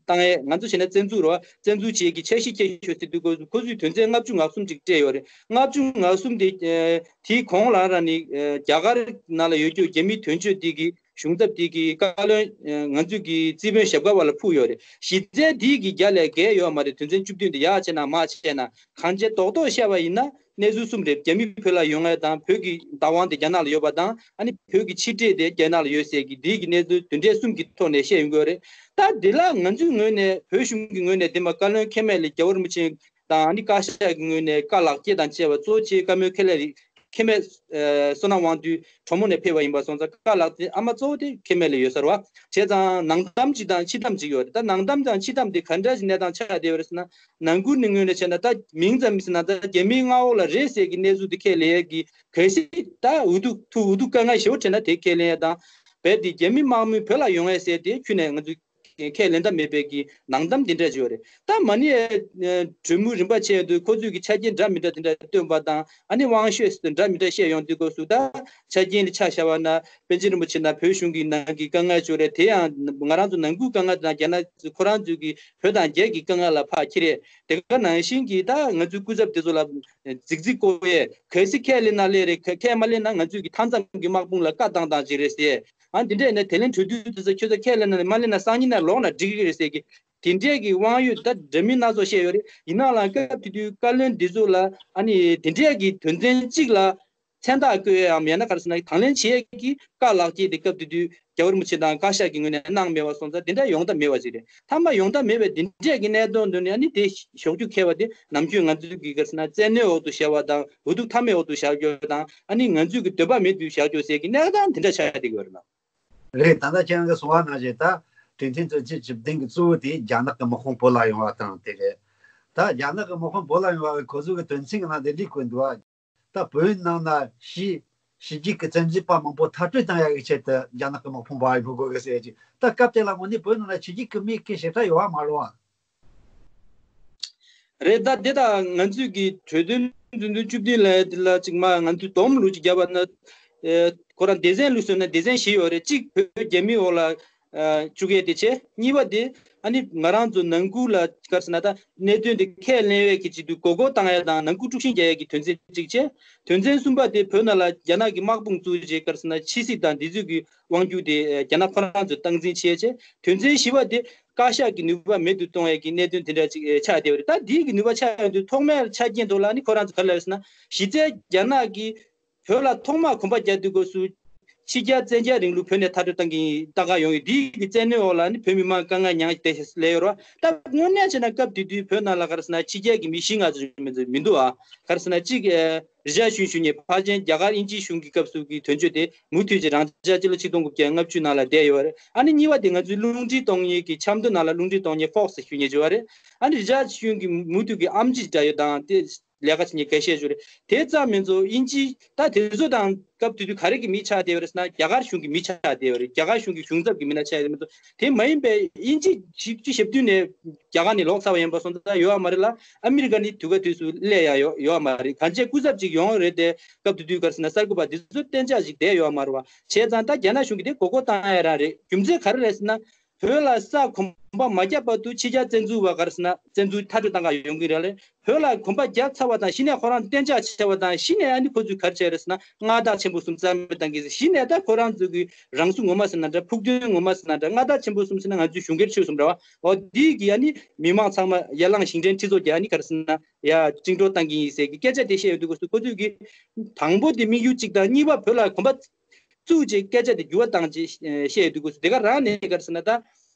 བཏང་ཡས། ང་ཚོ་བྱས་ན་བཙན་འཛུལ་རེད་བ། བཙན་འཛུལ་བྱེད་ཀྱི་འཆར་གཞི་བཀལ་ཤོག་ཟེར་དུས་སྐབས་སུ་ཁོ་ཚོས་དོན་ཚན་ལྔ་བཅུ་ང་གསུམ་ཅིག་སྤྲད་ཡོད་རེད། ལྔ་བཅུ་ང་གསུམ་དེ་དེའི་གོང་ལ་རང་ནི་རྒྱ་གར་ནང་ལ་ཡོད་རྒྱུ་རྒྱ་མིའི་དོན་གཅོད་དེ་གི་གཞུང་ཚབ་དེ་གི་བཀའ་བློན་ང་ཚོས་ཀྱི་རྩིས་དཔོན་ཞབས་དཀར་བ་ལ་ཕུལ་ཡོད་རེད། གཞི་རྩའི་དེ་གི་རྒྱ་ལས་བརྒལ་ཡོད་མ་རེད། དོན་ཚན་བཅུ་བདུན་དེ་ཡར་བྱས་ན་མར་བྱས་ན་གང་བྱས་རྡོག་རྡོག་བཤད་པ་ཡིན་ན་གནས་ཚུལ་གསུམ་རེད། རྒྱ་མི་བོད་ལ་ཡོང་ཡས་དང་། བོད་ཀྱི་བདག་དབང་དེ་རྒྱ་ནག་ལ་ཡོད་པ་དང་། ཨ་ནི་བོད་ཀྱི་ཕྱི་འབྲེལ་དེ་རྒྱ་ནག་ལ་ཡོད་ཟེར་གྱི་དེ་གི་གནས་ཚུལ་དེ་འདྲའི་གསུམ་གྱི་ཐོག་ནས་བཤད་ཡོང་གི་ཡོད་རེད། ད་དེ་ལ་ང་ཚོའི་ངོས་ནས་བོད་གཞུང་གི་ངོས་ནས་དེ་མ་བཀའ་བློན་ཁེ་མེད་ལས་རྒྱལ་བ་རིན་པོ་ཆེ་དང་། ཨ་ནི་བཀའ་ཤག་གི་ངོས་ནས་བཀའ་ལག་འཁྱེར་དང་བཅས་པ་གཙོ་ཆེ་བཀའ་མོལ་ཁེ་ལས་རིགས་ཁེ་མེད་ཨ་བསོད་ནམས་དབང་འདུས་གྲོ་མོ་ནས་ཕེབས་པ་ཡིན་པ་སོང་ཙང་། བཀའ་ལག་དེ་ཨ་མ་གཙོ་བོ་དེ་ཁེ་མེད་ལ་ཡོད་ས་རེད་བ། བྱས་ཙང་ནང་གཏམ་གཅིག་དང་ཕྱི་གཏམ་གཅིག་ཡོད་རེད། ད་ནང་གཏམ་དང་ཕྱི་གཏམ་དེ་ག་འདྲ་ཞིག་གནས་སྟངས་ཆགས་བསྡད་ཡོད་རེད་ཟེར་ན། ནང་ཁུལ་ནས་ངོས་ནས་བྱས་ན་ད་མིང་ཙམ་ཟེར་ན་ད་རྒྱ་མིའི་མངའ་འོག་ལ་རེད་ཟེར་གྱི་གནས་ཚུལ་དེ་ཁས་ལེན་ཡས་ཀྱི་གལ་སྲིད་ད་འུ་ཐུག་ཐུག་འུ་ཐུག་དཀའ་ངལ་ཞེ་པོ་འཕྲད་ན་དེ་ཁས་ལེན་ཡས་དང་། རྦད་དེ་རྒྱ་མི་དམག་མི་བོད་ལ་ཡོང་ཡས་ཟེར་དེ་ཁྱོན་ནས་ང་ཚོས་ཁས་ལེན་ཐབས་མེད་པའི་གི་ནང་གཏམ་དེ་འདྲ་ཅིག་ཡོད་རེད། ད་མ་ཎི་ཡ་གྲོས་མོལ་རིམ་པ་བྱས་ཡོང་དུས་ཁོ་ཚོས་ཀྱི་ཆ་རྐྱེན་འདྲ་མི་འདྲ་དེ་འདྲ་བཏོན་པ་དང་། ཨ་ནི་དབང་ཤོད་ཟེར་དེ་འདྲ་མི་འདྲ་བཤད་ཡོང་དུས་སྐབས་སུ། ད་ཆ་རྐྱེན་ལ་ཆ་བཞག་པ་ན་པཎ་ཆེན་རིན་པོ་ཆེ་དང་བོད་གཞུང་གི་ནང་གི་དཀའ་ངལ་ཅིག་ཡོད་རེད། དེ་ཡང་ང་རང་ཚོ་ནང་ཁུལ་དཀའ་ངལ་དང་། རྒྱ་ནག་ཁོ་རང་ཚོའི་གི་བོད་དང་རྒྱ་གི་དཀའ་ངལ་ལ་ཕར་འཁྱེར་ཡས། དེ་ག་ནང་བཞིན་གྱི་ད་ང་ཚོའི་སྐུ་ཚབ་དེ་ཚོ་ལ་རྫིག་རྫིག་བསྐོར་ཡས། གལ་སྲིད་ཁས་ལེན་ན་ལེན་རེད། ཁས་མ་ལེན་ན་ང་ཚོའི་གི་མཐའ་མཚམས་ཀྱི་དམག་དཔུང་ལ་བཀའ་བཏང་བཏང་ཅིག་རེད་ཟེར། ཨ་དེ་འདྲ་ཡིན་ན་དེ་ལན་གྲོས་བསྡུར་དེ་ཚོ་ཁྱོད་ཚོ་ཁས་ལེན་ན་མ་ལེན་ན་སང་ཉིན་ནས་ལོག་ན་འགྲིག་གི་རེད་ཟེར་གི་དེ་འདྲས་ཀྱི་དབང་ཡོད་ད་འདྲ་མིན་སྣ་ཚོགས་བཤད་ཡོད་རེད། ཡིན་ནའང་སྐབས་དེ་དུས་བཀའ་བློན་འདི་ཚོ་ལ་ཨ་ནི་དེ་འདྲས་ཀྱི་དོན་ཚན་གཅིག་ལ་མཚན་རྟགས་བཀོད་ཡའམ་ཡང་ན་ག་རེ་ཟེར་ན་དང་ལེན་བྱེད་ཡས་ཀྱི་བཀའ་ལག་འཁྱེར་དེ་སྐབས་དེ་དུས་རྒྱལ་བ་རིན་པོ་ཆེ་དང་བཀའ་ཤག་གི་ངོས་ནས་གནང་མེད་པ་སོང་ཙང་དེ་འདྲ་ཡོང་ཐབས་མེད་པ་ཞིག་རེད། མཐའ་མ་ཡོང་ཐབས་མེད་པའི་དེ་འདྲས་ཀྱི་གནད་དོན་འདི་ནི་ཨ་ནི་དེ་ཞོགས་ཇུས་འཁྱེར་བ་དེ་ནམ་རྒྱུན་ང་ཚོའི་གི་ག་རེ་ཟེར་ན་བཙན་གནོན་འོག་ཏུ་བཞག་པ་དང་། འུ་ཐུག་མཐའ་མའི་འོག་ཏུ་བཞག་རྒྱུ་དང་། ཨ་ནི་ང་ཚོའི་གི་འདོད་པ་མེད་དུ་བཞག་རྒྱུ་ཟེར་གྱི་གནས་སྟངས་དེ་འདྲ་ཆགས་ཡ་དེ་གི་ཡོད་རེད་ན། རེད། ད་ལྟ་ཁྱེད་རང་གིས་གསུངས་པ་ནང་བཞིན་ད་གྲོས་མཐུན་གཙོ་ཆེ་བཅུ་བདུན་གྱི་གཙོ་བོ་དེ་རྒྱ་ནག་གི་དམག་དཔུང་བོད་ལ་ཡོང་བ་དང་དེ་རེད། ད་རྒྱ་ནག་གི་དམག་དཔུང་བོད་ལ་ཡོང་བ་གི་ཁོ་ཚོ་གི་དོན་ཚན་གྱི་ནང་དེ་འདྲས་བཀོད་འདུག་ཨ། ད་བོད་ནང་ན་ཕྱི་ཕྱི་རྒྱལ་གྱི་བཙན་འཛུལ་པ་མང་པོ་མཐར་སྐྲོད་བཏང་ཡག་གི་ཆེད་དུ་རྒྱ་ནག་གི་དམག་དཔུང་འབར་བའི་ཕུ་གོ་གི་ཟེར་གྱི། ད་སྐབས་དེ་ལ་དངོས་གནས་བོད་ནང་ལ་ཕྱི་རྒྱལ་གྱི་མིའི་སྐད་ཞིབ་ཕྲ་ཡོད་བ་མ་རེད་བ། རེད། ད་དེ་དང་ང་ཚོས་ཀྱི་གྲོས་དོན་ འཛིན་དོན་བཅུ་བདུན་ལ་དེ་ལ་ཅིག་མ་ང་ཚོས་སྡོམ་ལུགས་ཅིག་བརྒྱབ་པ་ན། ཨེ་ཁོ་རང་སྡེ་ཚན་ལུགས་སོ་ན་སྡེ་ཚན་བཞི་ཡོད་རེད། གཅིག་བོད་རྒྱ་མིའི་འོག་ལ་ཨ་བཅུག་ཡས་དེ་བྱས། གཉིས་པ་དེ་ཨ་ནི་ང་རང་ཚོ་ནང་ཁུལ་ལ་ག་རེ་ཟེར་ན་ད་གནད་དོན་དེ་ཁས་ལེན་ཡས་ཀྱི་ཆེད་དུ་མགོ་སྐོར་བཏང་ཡས་དང་ནང་ཁུལ་དཀྲུག་ཤིང་རྒྱག་ཡས་ཀྱི་དོན་ཚན་གཅིག་བྱས། དོན་ཚན་གསུམ་པ་དེ་བོད་ནང་ལ་རྒྱ་ནག་གི་དམག་དཔུང་བཙུགས་རྗེས་ག་རེ་ཟེར་ན་ཕྱི་སྲིད་དང་འདི་ཚོའི་གི་དབང་སྒྱུར་དེ་ཨེ་རྒྱ་ནག་ཁོ་རང་ཚོས་སྟངས་འཛིན་བྱས་བྱས། དོན་ཚན་བཞི་པ་དེ་བཀའ་ཤག་གི་ནུས་པ་མེད་དུ་གཏོང་ཡས་ཀྱི་གནད་དོན་དེ་འདྲ་ཅིག་ཨེ་ཆགས་བསྡད་པ་རེད། ད་འདིའི་གི་ནུས་པ་ཆགས་ཡོང་དུས་ཐོག་མའི་ཆ་རྐྱེན་ཐོག་ལ་ཨ་ནི་ཁོ་རང་ཚོ་ག་རེ་ལབ་ཟེར་ན་གཞི་རྩའི་རྒྱ་ནག་གིས་བོད་ལ་ཐོག་མར་གོམ་པ་རྒྱག་དུས་སྐབས་སུ་ཕྱི་རྒྱལ་བཙན་རྒྱལ་རིང་ལུགས་བོད་ནས་མཐའ་སྐྲོད་བཏང་གི་ཡིན། ལྟ་ག་ཡོང་ཡོད། འདིའི་གི་བཙན་གནོན་འོག་ལ་ཨ་ནི་བོད་མི་མང་དཀའ་ངལ་མྱངས་བསྡད་སླེབས་ཡོད་རེད་བ། ད་དངོས་གནས་བྱས་ན་སྐབས་དེ་དུས་བོད་ནང་ལ་ག་རེ་ཟེར་ན་ཕྱི་རྒྱལ་གྱི་མི་བཞི་ལྔ་ཙམ་མི་འདུག་ཨ། ག་རེ་ཟེར་ན་གཅིག་ཨེ་རི་ཅར་གཞུང་ཞུ་མཁན་ཕལ་ཆེར་རྒྱ་གར་དབྱིན་ཇིའི་གཞུང་གི་སྐབས་སུ་གི་དོན་གཅོད་དེ་མུ་མཐུད་ཀྱིས་རང་འཇགས་སྤྱི་ལོ་ཆིག་སྟོང་དགུ་བརྒྱ་ལྔ་བཅུ་ནང་ལ་བསྡད་ཡོད་རེད། ཨ་ནི་གཉིས་པ་དེ་ང་ཚོའི་རླུང་འཕྲིན་གཏོང་མཁན་གྱི་ཆབ་མདོ་ནང་ལ་རླུང་འཕྲིན་གཏོང་མཁན་ཕོག་སི་ཞུ་མཁན་ཅིག་ཡོད་རེད། ཨ་ནི་རི་ཅར་གཞུང་གི་མུ་མཐུད་ཀྱི་ཨེམ་ཆི་འདྲ་ཡོད་དང་དེ་ལས་ཀ་བྱེད་མཁན་འགའ་ཤས་ཅིག་ཡོད་རེད། དེ་ཙམ་མིན་ཚོ་དབྱིན་ཇི་ད་དེ་ཚོ་དང་སྐབས་དེ་དུས་ག་རེ་གི་མི་ཆགས་བསྡད་ཡོད་རེད་ཟེར་ན་རྒྱ་གར་གཞུང་གི་མི་ཆགས་བསྡད་ཡོད་རེད། རྒྱ་གར་གཞུང་གི་གཞུང་ཚབ་ཀྱི་མི་སྣ་ཆགས་བསྡད་མི་ཚོ། དེ་མ་ཡིན་པའི་དབྱིན་ཇི་བཞི་བཅུ་ཞེ་བདུན་ནས་རྒྱ་གར་ནས་ལོག་ཚར་བ་ཡིན་པ་སོང་ཙང་ཡོད་པ་མ་རེད་ལ། ཨ་མི་རི་ཀ་ནི་དུས་སྐབས་དུས་སུ་སླེབས་ཡ་ཡོད་ཡོད་པ་མ་རེད། གང་ཅི་སྐུ་ཚབ་ཅིག་ཡོང་རེད་དེ། སྐབས་དེ་དུས་ག་རེ་ཟེར་ན་གསར་འགོད་པ་འདི་ཚོ་གཏན་འཇགས་ཅིག་བསྡད་ཡོད་པ་མ་རེད་བ། བྱས་ཙང་ད་རྒྱ་ནག་གཞུང་གིས་དེ་མགོ་སྐོར་བཏང་ཡ་རང་རེད། རྒྱུ་མཚན་ག་རེ་རེད་ཟེར་ན། བོད་ལ་ས་གོམ་པ་མ་བརྒྱབ་བར་དུ་ཕྱི་རྒྱལ་བཙན་འཛུལ་བ་ག་རེ་ཟེར་ན་བཙན་འཛུལ་མཐའ་སྐྲོད་བཏང་ག་ཡོང་གི་རེད་ལ། བོད་ལ་གོམ་པ་བརྒྱབ་ཚར་བ་དང་གཞི་ནས་ཁོ་རང་གཏན་འཇགས་བྱས་པ་དང་གཞི་ནས་ཨ་ནི་ཁོ་ཚོས་ག་རེ་བྱས་རེད་ཟེར་ན་མངའ་བདག་ཆེན་པོ་གསུམ་རྩ་མེད་བཏང་གི། གཞི་ནས་ད་ཁོ་རང་ཚོ་གི་རང་སྲུང་ངོ་མ་ཟེར་ན་འདྲ། ཕུགས་འདུན་ངོ་མ་ཟེར་ན་འདྲ། མངའ་བདག་ཆེན་པོ་གསུམ་ཟེར་ན་ང་ཚོའི་གཞུང་སྒེར་ཆོས་གསུམ་རེད་བ། འོ་འདི་གི་ཨ་ནི་མི་མང་ཚང་མ་ཡར་ལངས་ཞིང་བྲན་ཁྲི་ཚོ་གི་ཨ་ནི་ག་རེ་ཟེར་ན་ཡ་བཅིངས་འགྲོལ་བཏང་གི་ཡིན་ཟེར་གི་སྐད་ཆ་དེ་བཤད་ཡོང་དུས་སྐབས་སུ་ཁོ་ཚོས་གི་དང་པོ་དེ་དམིགས་ཡུལ་གཅིག་དང་གཉིས་པ་བོད་ལ་གོམ་པ་བཙུགས་རྗེས་སྐད་ཆ་དེ་འགྱུར་བ་བཏང་རྗེས་ཨེ་བཤད་ཡོད་དུས་སྐབས་སུ་དེ་ག་རང་ནས་ག་རེ་ཟེར་ན་ད་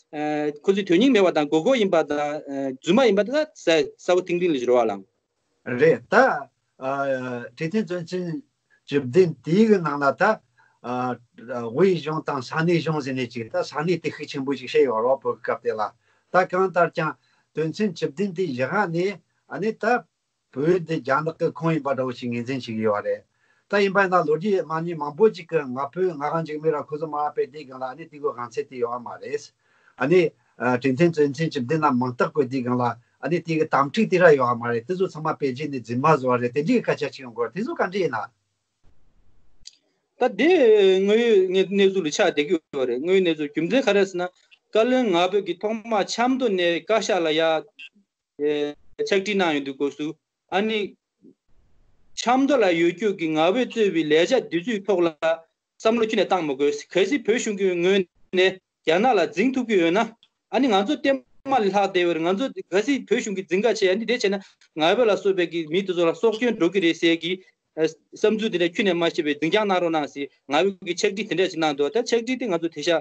ཨེ་ཁོ་ཚོའི་དོན་སྙིང་མེད་པ་དང་མགོ་སྐོར་ཡིན་པ་དང་ཨེ་རྫུན་མ་ཡིན་པ་དེ་ག་གསལ་གསལ་པོ་ཐིང་ཐིང་ལ་བཞུར་བ་ལངས། རེད་ད། ཨ་ཁྲི་ཐན་བཙོན་ཆེན་བཅུ་བདུན་དེའི་གི་ནང་ལ་ད་ཨ་དབུས་གཞུང་དང་ས་གནས་གཞུང་ཟེར་ནས་ཅིག་ད་ས་གནས་དེ་ཤུགས་ཆེན་པོ་ཞིག་བཤད་ཡོད་རོགས་བོད་སྐབས་དེ་ལ། ད་གང་ལྟར་ཀྱང་དོན་ཚན་བཅུ་བདུན་དེ་བཞག་ནས་ཨ་ནི་ད། བོད་དེ་རྒྱ་ནག་གི་ཁོངས་ཡིན་པ་འདྲ་བོ་ཞིག་ངོས་འཛིན་བྱེད་ཀྱི་ཡོད་རེད། ད་ཡིན་པ་ཡིན་ན་ལོ་རྒྱུས་མང་ཉུང་མང་པོ་ཅིག་གི་ང་ཕོད་ང་རང་འཇིགས་མེད་ར་ཁོ་ཚོ་མ་པའི་དེའི་སྒང་ལ་ཨ་ནི་དེ་གོ་གང་ཚད་དེ་ཡོད་མ་རེད། ཨ་ནི་ཁྲི་ཐན་བཙོན་ཆེན་བཅུ་བདུན་ལ་མང་རྟགས་བཀོད་དེའི་སྒང་ལ་ཨ་ནི་དེ་གི་དམ་ཁྲིག་དེ་ར་ཡོད་མ་རེད། དེ་ཚོ་ཚང་མ་དཔེ་རྒྱན་ནས་རྫུན་མ་བཟོ་བ་རེད། དེ་འདྲའི་སྐད་ཆ་ཅིག་ཡོང་གི་ཡོད་རེད། དེ་ཚོ་ག་འདྲ་ཡིན་ན། ད་དེ་དངོས་ཡོད་གནས་ཚུལ་ལ་ཆགས་བསྡད་ཀྱི་ཡོད་རེད། དངོས་ཡོད་གནས་ཚུལ་རྒྱུ་མཚན་ག་རེ་ཟེར་ན་བཀའ་བློན་ང་ཕོད་ཀྱིས་ཐོག་མར་ཆབ་མདོ་ནས་བཀའ་ཤག་ལ་ཡ། ཕྱག་བྲིས་གནང་ཡོང་དུས་སྐབས་སུ་ཨ་ནི་ཆབ་མདོ་ལ་ཡོད་རྒྱུ་གི་ང་ཕོད་གཙོས་པའི་ལས་བྱ་འདི་ཚོའི་ཐོག་ལ་བསམ་བློ་ཁྱོན་ནས་བཏང་མི་དགོས། གལ་སྲིད་བོད་གཞུང་གི་ངོས་ནས་རྒྱ་ནག་ལ་འཛིང་ཐུབ་ཀྱི་ཡོད་ན་ཨ་ནི་ང་ཚོ་ལྟད་མོ་ལས་ལྷག་བསྡད་ཡོད་རེད། ང་ཚོ་གལ་སྲིད་བོད་གཞུང་གིས་འཛིང་ག་བྱས་ཨ་ནི་དེ་བྱས་ན་ང་ཕོད་ལ་སོགས་པའི་གི་མི་དེ་ཚོ་ལ་སྲོག་སྐྱོན་འགྲོ་གི་རེད་ཟེར་གི་བསམ་ཚུལ་དེ་འདྲ་ཁྱོན་ནས་མ་བཤད་པའི་འཛིང་རྐྱང་གནང་རོགས་གནང་ཟེར་ང་ཕོད་ཀྱིས་ཕྱག་བྲིས་དེ་འདྲ་ཞིག་གནང་འདུག་ད་ཕྱག་བྲིས་དེ་ང་ཚོ་དེ་ཤ་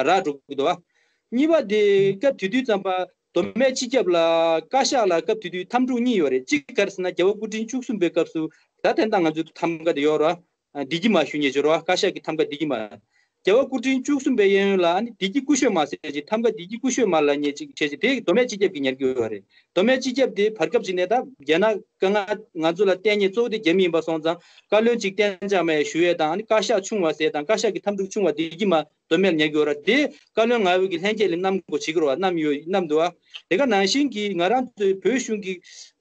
རག་འགྲོ་གི་འདུག་གཉིས་པ་དེ་སྐབས་དེ་དུས་ཙམ་པ་མདོ་སྨད་སྤྱི་ཁྱབ་ལ་བཀའ་ཤག་ལ་སྐབས་དེ་དུས་ཐབས་གྲུག་གཉིས་ཡོད་རེད། གཅིག་ག་རེ་ཟེར་ན་རྒྱལ་བ་སྐུ་ཕྲེང་བཅུ་གསུམ་པའི་སྐབས་སུ་ད་དེ་འདྲ་ང་ཚོའི་ཐམ་ག་དེ་ཡོད་རེད་བ། བདེ་སྐྱིད་མ་ཞུ་མཁན་ཅིག་ཡོད་རེད་བ། བཀའ་ཤག་གི་ཐམ་ག་བདེ་སྐྱིད་མ། རྒྱལ་བ་སྐུ་ཕྲེང་བཅུ་གསུམ་པའི་གཡས་གཡོན་ལ་ཨ་ནི་བདེ་སྐྱིད་སྐུ་ཞབས་མ་ཟེར་ཅིག་ཐམ་ག་བདེ་སྐྱིད་སྐུ་ཞབས་མ་ལབ་མཁན་ཅིག་བྱས་ཅིག་དེ་མདོ་སྨད་སྤྱི་ཁྱབ་ཀྱིས་ཉར་གྱི་ཡོད་རེད། མདོ་སྨད་སྤྱི་ཁྱབ་དེ་བར་སྐབས་ཅིག་ནས་ད་རྒྱ་ནག་དཀའ་ངལ་ང་ཚོ་ལ་བརྟེན་མཁན་གཙོ་བོ་དེ་རྒྱ་མི་ཡིན་པ་སོང་ཙང་བཀའ་བློན་ཅིག་གཏན་འཇགས་མེད་ཞུ་ཡས་དང་ཨ་ནི་བཀའ་ཤག་ཆུང་བ་ཟེར་དང་བཀའ་ཤག་གི་ཐབས་གྲུག་ཆུང་བ་བདེ་སྐྱིད་མ་མདོ་སྨད་ལ་ཉར་གྱི་ཡོད་རེད། དེ་བཀའ་བློན་ང་ཕོད་ཀྱིས་ལྷན་རྒྱས་ལ་བསྣམས་དགོས་བྱེད་ཀྱི་རེད་བ། བསྣམས་ཡོད་བསྣམས་འདུག་བ། དེ་ག་ནང་བཞིན་གྱི་ང་རང་ཚོའི་བོད་གཞུང་གི་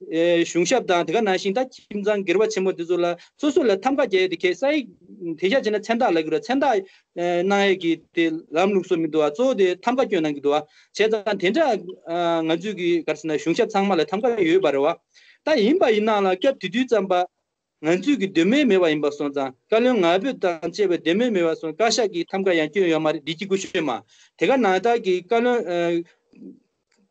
ཨེ་གཞུང་ཞབས་དང་དེ་ག་ནང་བཞིན་ད་ཁྱིམ་ཚང་སྒེར་བ་ཆེན་མོ་དེ་ཚོ་ལ་སོ་སོ་ལ་ཐམ་ག་རྒྱག་ཡས་དེ་གས་ས་ཡིག་དེ་ཤ་བྱས་ན་མཚན་རྟགས་ལབ་ཀྱི་རེད། མཚན་རྟགས་ཨེ་གནང་ཡས་ཀྱི་དེ་ལམ་ལུགས་སུ་མི་འདུག་བ། གཙོ་བོ་དེ་ཐམ་ག་སྐྱོན་གནང་གི་འདུག་བ། བྱས་ཙང་དེ་འདྲ་ཨ་ང་ཚོའི་གི་ག་རེ་ཟེར་ན་གཞུང་ཞབས་ཚང་མ་ལ་ཐམ་ག་ཡོད་པ་རེད་བ། ད་ཡིན་པ་ཡིན་ནའང་ལ་སྐབས་དེ་དུས་ཙམ་པ་ང་ཚོས་ཀྱི་འདོད་མོས་མེད་པ་ཡིན་པ་སོང་ཙང་བཀའ་བློན་ང་ཕོད་དང་བཅས་པའི་འདོད་མོས་མེད་པ་སོང་བཀའ་ཤག་གི་ཐམ་ག་ཡང་སྐྱོན་ཡོད་མ་རེད། བདེ་སྐྱིད་སྐུ་ཞབས་མ། དེ་ག་ནང་ལྟར་གྱི་བཀའ་བློན་ཨ་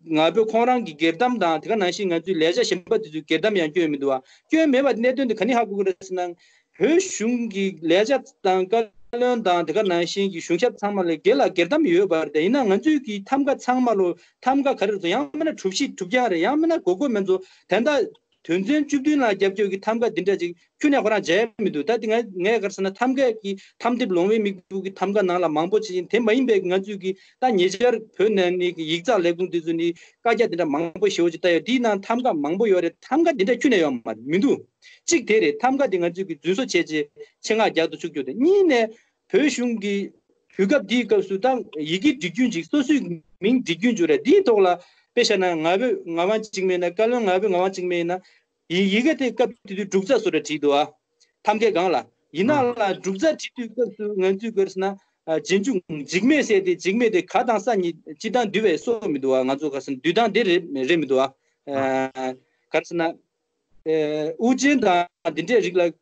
ང་ཕོད་ཁོང་རང་གི་སྒེར་གཏམ་དང་དེ་ག་ནང་བཞིན་ང་ཚོའི་ལས་བྱ་གཞན་པ་དེ་ཚོའི་སྒེར་གཏམ་ཡང་སྐྱོན་མི་འདུག་བ། སྐྱོན་མེད་པ་གནད་དོན་དེ་ག་ནས་ཧ་གོ་གི་རེད་ཟེར་ན། བོད་གཞུང་གི་ལས་བྱ་དང་བཀའ་བློན་དང་དེ་ག་ནང་བཞིན་གྱི་གཞུང་ཞབས་ཚང་མ་ལ་སྒེར་ལ་སྒེར་གཏམ་ཡོད་པ་རེད། ཡིན་ན་ང་ཚོའི་གི་ཐམ་ག་ཚང་མ་ལོ་ཐམ་ག་ག་རེ་རེད་ཟེར་ཡང་མིན་ན་གྲུ་བཞི་གྲུ་རྐྱང་རེད། ཡང་མིན་ན་སྒོར་སྒོར་མིན་ཚོ་དེ་འདྲ། དོན་ཚན་བཅུ་བདུན་ལ་རྒྱབ་སྐྱོར་གྱི་ཐམ་ག་འདི་འདྲ་ཅིག་ཁྱོན་ནས་ཁོ་རང་མཇལ་ཡ་མི་འདུག་ད་འདི་ང་ངས་ག་རེ་ཟེར་ན་ཐམ་ག་གི་ཐམ་དེབ་ལོང་བའི་མི་འདུག་གི་ཐམ་ག་ནང་ལ་མང་པོ་ཅིག་ཡིན། དེ་མ་ཡིན་པའི་ང་ཚོས་གི་ད་ཉེ་ཆར་བོད་ནང་ནས་གི་ཡིག་ཚགས་ལས་ཁུངས་དེ་ཚོ་ནས་བཀའ་རྒྱ་དེ་འདྲ་མང་པོ་ཞེ་པོ་ཅིག་ལྟ་ཡོད། དེའི་ནང་ཐམ་ག་མང་པོ་ཡོད་རེད། ཐམ་ག་དེ་འདྲ་ཁྱོན་ནས་ཡོད་མ་མི་འདུག་གཅིག་དེ་རེད། ཐམ་ག་དེ་ང་ཚོས་གི་རྫུན་བཟོ་བྱས་རྗེས་ཆེད་མངགས་རྒྱག་ཏུ་བཅུག་རྒྱུ་དེ། གཉིས་ནས་བོད་གཞུང་གི་དུས་སྐབས་འདིའི་སྐབས་སུ་ད་ཡི་གེ་འབྲི་རྒྱུན་ཅིག་སོ་སོའི་མིང་འབྲི་རྒྱུན་ཅིག་རེད། འདིའི་ཐོག་ལ་དཔེ་བཞག་ན་ང་ཕོད་ངག་དབང་འཇིགས་མེད་ཡིན་ན་བཀའ་བློན་ང་ཕོད་ངག་དབང་འཇིགས་མེད་ཡིན་ན། ཡི་ཡི་གེ་དེ་སྐབས་དེ་དུས་འབྲུག་རྩ་བཟོ་འདྲ་བྲིས་འདུག་ཨ། ཐབས་མཁས་སྒང་ལ། ཡིན་ནའང་ལ་འབྲུག་རྩ་བྲིས་དུས་སྐབས་སུ་ང་ཚོས་ག་རེ་ཟེར་ན། ཨ། རྗེས་འཇུག་འཇིགས་མེད་ཟེར་དེ། འཇིགས་མེད་དེ་ག་དང་ས་གཉིས་སྤྱི་དང་འདུས་པའི་སྲོལ་མི་འདུག་ཨ། ང་ཚོ་ག་རེ་ཟེར་ན་འདུས་སྟངས་དེ་རེད་རེད་མི་འདུག་ཨ། ཨ། ག་རེ་ཟེར་ན། ཨ། དབུ་ཅན་དང་འདི་འདྲའི་རིགས་ལ་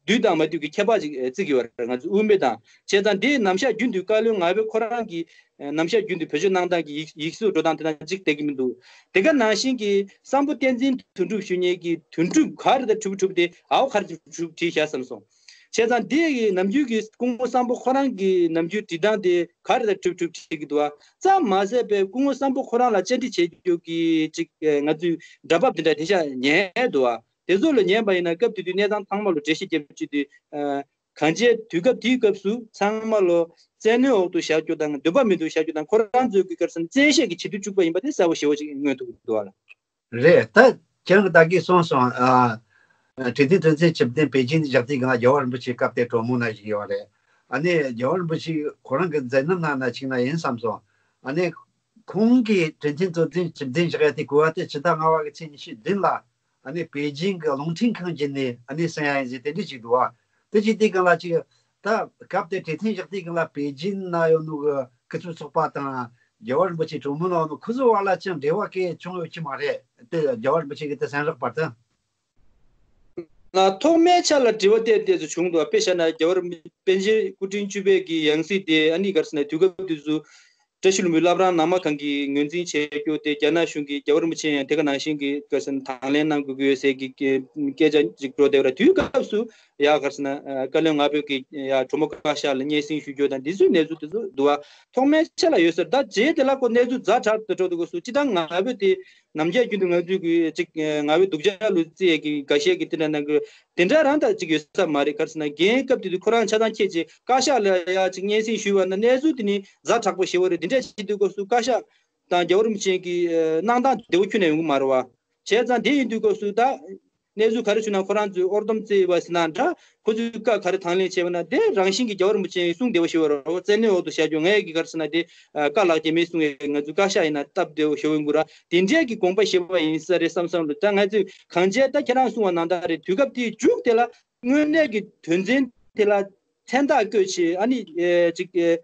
འདུས་དང་མ་འདུས་ཀྱི་ཁྱད་པར་ཅིག་བརྩི་གི་ཡོད་རེད། ང་ཚོ་དབུ་མེད་དང་བྱས་ཙང་། དེའི་རྣམ་གཞག་རྒྱུན་དུ་བཀའ་བློན་ང་པའི་ཁོ་རང་གི་རྣམ་གཞག་རྒྱུན་དུ་བེད་སྤྱོད་གནང་སྟངས་ཀྱི་ཡིག་ཡིག་གཟུགས་འགྲོ་སྟངས་དེ་དང་གཅིག་བསྡད་ཀྱི་མི་འདུག་དེ་ག་ནང་བཞིན་གྱི་བསམ་ཕོ་བསྟན་འཛིན་དོན་གྲུབ་ཞུ་མཁན་གྱི་དོན་གྲུབ་ག་རེ་དང་གྲུབ་གྲུབ་དེ་ཨའོ་ག་རེ་གྲུབ་གྲུབ་བྲིས་བཞག་བསམ་སོང་། བྱས་ཙང་འདི་ཡི་ནམ་རྒྱུན་གྱི་སྐུ་ངོ་བསམ་ཕོ་ཁོ་རང་གི་ནམ་རྒྱུན་བྲིས་སྟངས་དེ་ག་རེ་དང་གྲུབ་གྲུབ་བྲིས་ཀྱི་འདུག་བ། ཙམ་མ་ཟད་པའི་སྐུ་ངོ་བསམ་ཕོ་ཁོ་རང་ལ་བཅར་འདྲི་བྱེད་རྒྱུ་གི་ཅིག་ང་ཚོས་སྒྲ་ཕབ་དེ་འདྲ་དེ་ཤ་ཉན་འདུག་བ། དེ་ཚོ་ལ་ཉན་པ་ཡིན་ན་སྐབས་དེ་དུས་གནས་སྟངས་ཚང་མ་ལ་འགྲེལ་བཤད་རྒྱབ་བྱེད་དུས། གང་བྱས་དུས་སྐབས་དེའི་སྐབས་སུ་ཚང་མ་ལོ་བཙན་གནོན་འོག་ཏུ་བཞག་རྒྱུ་དང་འདོད་པ་མེད་དུ་བཞག་རྒྱུ་དང་། ཁོ་རང་ཚོའི་གི་ག་རེ་ཟེར་ན་བཙན་ཤེད་ཀྱི་བྱེད་དུ་བཅུག་པ་ཡིན་པ་དེ་གསལ་པོ་ཞེ་པོ་ཅིག་མངོན་ཐུབ་འདུག་བ་ལ། རེད། ད་ཁྱེད་རང་གིས་ད་གིན་གསུངས་སོང་། ཨ། ཨ། ཁྲི་སྟེང་དོན་ཚན་བཅུ་བདུན་པེ་ཅིན་དུ་བཞག་དུས་སྒང་ལ་རྒྱལ་བ་རིན་པོ་ཆེ་སྐབས་དེར་གྲོས་མོལ་གནང་བཞིན་ཡོད་རེད། ཨ་ནི་རྒྱལ་བ་རིན་པོ་ཆེ་ཁོ་རང་གི་མཛད་རྣམ་ནང་ན་ཅིག་ན་ཡིན་བསམ་སོང་། ཨ་ནི་ཁོང་གིས་ཁྲི་སྟེང་དོན་ཚན་བཅུ་བདུན་བཞག་ཡ་དེ་གོ་བ་དེ་ཕྱི་ཟླ་ལྔ་པ་གི་ཚེས་ཉི་ཤུ་བདུན་ལ། ཨ་ནི་པེ་ཅིང་གི་རླུང་འཕྲིན་ཁང་བརྒྱུད་ནས་ཨ་ནི་གསན་ཡ་ཡིན་ཟེར་དེ་འདྲ་ཅིག་འདུག་བ། དེ་ཅིག་དེ་སྒང་ལ་ཅིག་ད་སྐབས་དེ་གྲོས་ཐུང་བཞག་དུས་སྒང་ལ་པེ་ཅིང་ན་ཡོད་ནོ་གི་སྐུ་ཚབ་ཚོགས་པ་དང་རྒྱལ་བ་རིན་པོ་ཆེ་གྲོས་མོལ་གནང་ནོ་ཁོ་ཚོའི་བར་ལ་ཅང་འབྲེལ་བ་གང་བྱུང་ཡོད་ཀྱི་མ་རེད། དེ་རྒྱལ་བ་རིན་པོ་ཆེ་གི་དེ་གསན་རོགས་པར་དུ། ང་ཐོག་མའི་ཆ་ལ་དྲི་བ་ཏོག་ཙམ་བྱུང་འདུག་དཔེ་བཞག་ན་རྒྱལ་བ་རིན་པོ་ཆེ་པཎ་ཆེན་སྐུ་ཕྲེང་བཅུ་པའི་གི་ཡང་སྲིད་དེ་ཨ་ནི་ག་རེ་ཟེར་ན་དུས་སྐབས་དེ་ཚོ། བཀྲ་ཤིས་ལྷུན་པོའི་བླ་བྲང་ནང་མ་གང་གིས་ངོས་འཛིན་བྱས་རྒྱུ་དེ། རྒྱ་ནག་གཞུང་གིས་རྒྱལ་བ་རིན་པོ་ཆེ་ཡང་དེ་ག་ནང་བཞིན་གྱི་ག་རེ་ཟེར་ན་དང་ལེན་གནང་དགོས་ཀྱི་ཡོད་ཟེར་གྱི་སྐད་ཆ་ཅིག་འགྲོ་བསྡད་པ་རེད། དུས་སྐབས་སུ་ཡ་ག་རེ་ཟེར་ན་བཀའ་བློན་ང་ཕོད་ཀྱིས་ཡ་གྲོས་མོལ་བཀའ་ཤག་ལ་སྙན་སེང་ཞུ་རྒྱུ་དང་འདི་ཚོའི་གནས་ཚུལ་དེ་ཚོ་འདུག་བ། ཐོག་མའི་ཆ་ལ་ཡོད་ས་རེད། ད་རྗེས་དེ་ལ་ཁོ་གནས་ཚུལ་ཛ་དྲག་ཏུ་འགྲོ་འདུག་སྐབས་སུ་སྤྱིར་བཏང་ང་ཕོད་དེ་ནམ་རྒྱུན་རྒྱུན་དུ་ང་ཚོའི་གི་ཅིག་ང་ཕོད་སྡུག་ཅག་ལུ་བརྩི་ཡས་ཀྱི་འགའ་ཤས་ཀྱི་དེ་འདྲ་གནང་གི་དེ་འདྲ་རང་ད་ཅིག་ཡོད་ས་མ་རེད། ག་རེ་ཟེར་ན་རྒན་སྐབས་དེ་དུས་ཁོ་རང་ཆ་ཚང་ཁྱེད་ཀྱིས་བཀའ་ཤག་ལ་ཡ་ཅིག་སྙན་སེང་ཞུས་པ་ན་གནས་ཚུལ་དེ་ནི་ཛ་དྲག་པོ་ཞེ་པོ་རེད། དེ་འདྲ་བྱེད་དུས་སྐབས་སུ་བཀའ་ཤག་དང་རྒྱལ་བ་རིན་པོ་ཆེ་གི་གནང་སྟངས་བདེ་པོ་ཁྱོན་ནས་ཡོང་གི་མ་རེད་བ། བྱས་ཙང་དེ་ཡིན་དུས་སྐབས་སུ་ད་གནས་ཚུལ་ག་རེ་བྱུང་ན་ཁོ་རང་ཚོས་ཨོར་སྡོམ་བརྩི་བ་ཟེར་ན་འདྲ། ཁོ་ཚོས་བཀའ་ག་རེ་དང་ལེན་བྱས་པ་ན་དེ་རང་བཞིན་གྱིས་རྒྱལ་བ་རིན་པོ་ཆེ་གསུང་བདེ་པོ་ཞེ་པོ་རེད་བ། བཙན་གནོན་འོག་ཏུ་བཞག་རྒྱུ་ངས་ཀྱི་ག་རེ་ཟེར་ན་དེ་བཀའ་ལག་རྗེས་མའི་གསུང་ཡས་ང་ཚོའི་བཀའ་ཤག་ཡིན་ན་སྟབས་བདེ་པོ་ཞེ་པོ་ཡོང་གི་ར། དེ་འདྲའི་གི་དགོངས་པ་བཞེས་པ་ཡིན་ས་རེད་བསམ་བསམ་ལ། ད་ང་ཚོས་གང་བྱས་ད་ཁྱེད་རང་གསུང་བ་ནང་ལྟར་རེད། དུས་སྐབས་དེའི་མཇུག་དེ་ལ་དངོས་གནས་ཀྱི་དོན་ཚན་དེ་ལ་མཚན་རྟགས་བཀོད་བྱས་ཨ་ནི་ཨེ་ཅིག་ཨེ་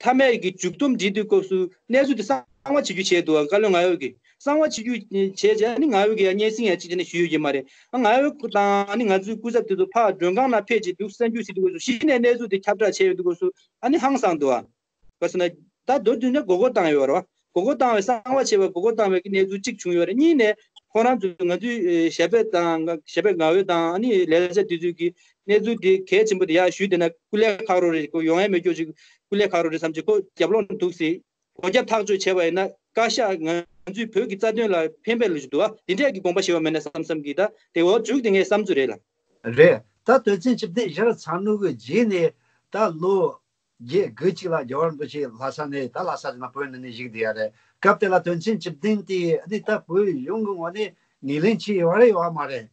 མཐའ་མའི་གི་མཇུག་སྡོམ་བྲིས་དུས་སྐབས་སུ་གནས་ཚུལ་དེ་གསང་བ་བྱེད་རྒྱུ་བྱས་འདུག་བཀའ་བློན་ང་ཕོད་ཀྱིས་གསང་བ་བྱེད་རྒྱུ་བྱས་རྗེས་ཨ་ནི་ང་ཕོད་ཀྱིས་ཡང་སྙན་སེང་ཡང་གཅིག་བྱས་ནས་ཞུས་ཡོད་ཀྱི་མ་རེད། ཨ་ང་ཕོད་དང་ཨ་ནི་ང་ཚོའི་སྐུ་ཚབ་དེ་ཚོ་ཕར་མགྲོན་ཁང་ནང་ཕེབས་རྗེས་འདུག་གསན་རྒྱུ་ཟེར་དུས་སྐབས་སུ་གཞི་ནས་གནས་ཚུལ་དེ་ཁྱབ་བསྒྲགས་བྱས་ཡོད་དུས་སྐབས་སུ་ཨ་ནི་ཧང་སངས་འདུག་ཨ། ག་རེ་ཟེར་ན། ད་མདོར་བསྡུས་ན་མགོ་སྐོར་བཏང་ཡོད་རེད་བ། མགོ་སྐོར་བཏང་བའི་གསང་བ་བྱས་པ་མགོ་སྐོར་བཏང་བའི་གི་གནས་ཚུལ་གཅིག་བྱུང་ཡོད་རེད། གཉིས་ནས་ཁོ་རང་ཚོས་ང་ཚོའི་ཨེ་ཞབས་པད་དང་ཞབས་པད་ང་ཕོད་དང་ཨ་ནི་ལས་བྱ་དེ་ཚོའི་གི་གནས་ཚུལ་དེ་གལ་ཆེན་པོ་དེ་ཡར་ཞུས་བསྡད་ན་སྐུ་ལས་ཁག་རོགས་རེད། ཁོ་ཡོང་ཡ་མེད་སྐྱོ་ཅིག་སྐུ་ལས་ཁག་རོགས་རེད་བསམ་བྱས་ཁོ་རྒྱབ་ལོགས་ནས་འདུག་ཟེར། སྒོ་རྒྱབ་ཐག་གཅོད་བྱས་པ་ཡིན་ན་བཀའ་ཤག་ང་ཚོའི་བོད་ཀྱི་རྩ་དོན་ལ་ཕན་པའི་ལོ་ཞིག་འདུག་བ། དེ་འདྲས་ཀྱི་དགོངས་པ་བཞེས་པ་མེད་ན་བསམ་བསམ་གྱིས་ད་དེ་འོག་མཇུག་དེ་ངའི་བསམ་ཚུལ་རེད་ལ། རེད། ད་དོན་ཚན་བཅུ་བདུན་བཞག་ཚར་ནོ་གི་རྗེས་ནས་ད་ལོ་བརྒྱད་དགུ་ཅིག་ལ་རྒྱལ་བ་རིན་པོ་ཆེ་ལྷ་ས་ནས་ད་ལྷ་ས་ནས་བོད་ནང་ནས་བཞུགས་བསྡད་ཡ་རེད། སྐབས་དེ་ལ་དོན་ཚན་བཅུ་བདུན་དེ་འདི་ད་བོད་གཞུང་གི་ངོས་ནས་ངོས་ལེན་བྱས་ཡོད་རེད་ཡོད་མ་རེད།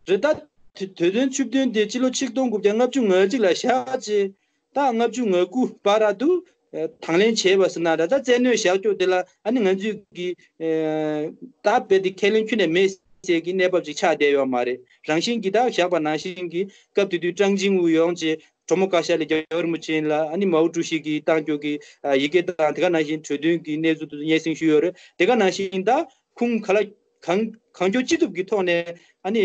རེད། ད་དེ་དོན་ཚན་བཅུ་བདུན་དེ་སྤྱི་ལོ་ཆིག་སྟོང་དགུ་བརྒྱ་ལྔ་བཅུ་ང་གཅིག་ལ་བཞག་རྗེས་ད་ལྔ་བཅུ་ང་དགུ་བར་དུ་དང་ལེན་བྱས་པ་ཟེར་ན་འདྲ། ད་བཙན་གནོན་བཞག་རྒྱུ་དེ་ལ་ཨ་ནི་ང་ཚོས་ཀྱི་ད་རྦད་དེ་ཁས་ལེན་ཁྱོན་ནས་མེད་ཟེར་གྱི་གནས་བབ་ཅིག་ཆགས་བསྡད་ཡོད་མ་རེད། རང་བཞིན་གྱིས་ད་བཞག་པ་ནང་བཞིན་གྱི་སྐབས་དེ་དུས་ཀྲང་ཅིང་ཝུ་ཡོང་རྗེས་གྲོས་མོལ་བཀའ་ཤག་ལ་རྒྱལ་བ་རིན་པོ་ཆེ་ལ་ཨ་ནི་མའོ་ཀྲུའུ་ཞི་གིས་བཏང་རྒྱུ་གི་ཡི་གེ་དང་དེ་ག་ནང་བཞིན་གྲོས་མཐུན་གྱི་གནས་ཚུལ་དེ་ཚོ་སྙན་སེང་ཞུས་ཡོད་རེད། དེ་ག་ནང་བཞིན་ད་ཁུངས་ག་ལ་གང་གང་མགྱོགས་ཅི་ཐུབ་ཀྱི་ཐོག་ནས་ཨ་ནི་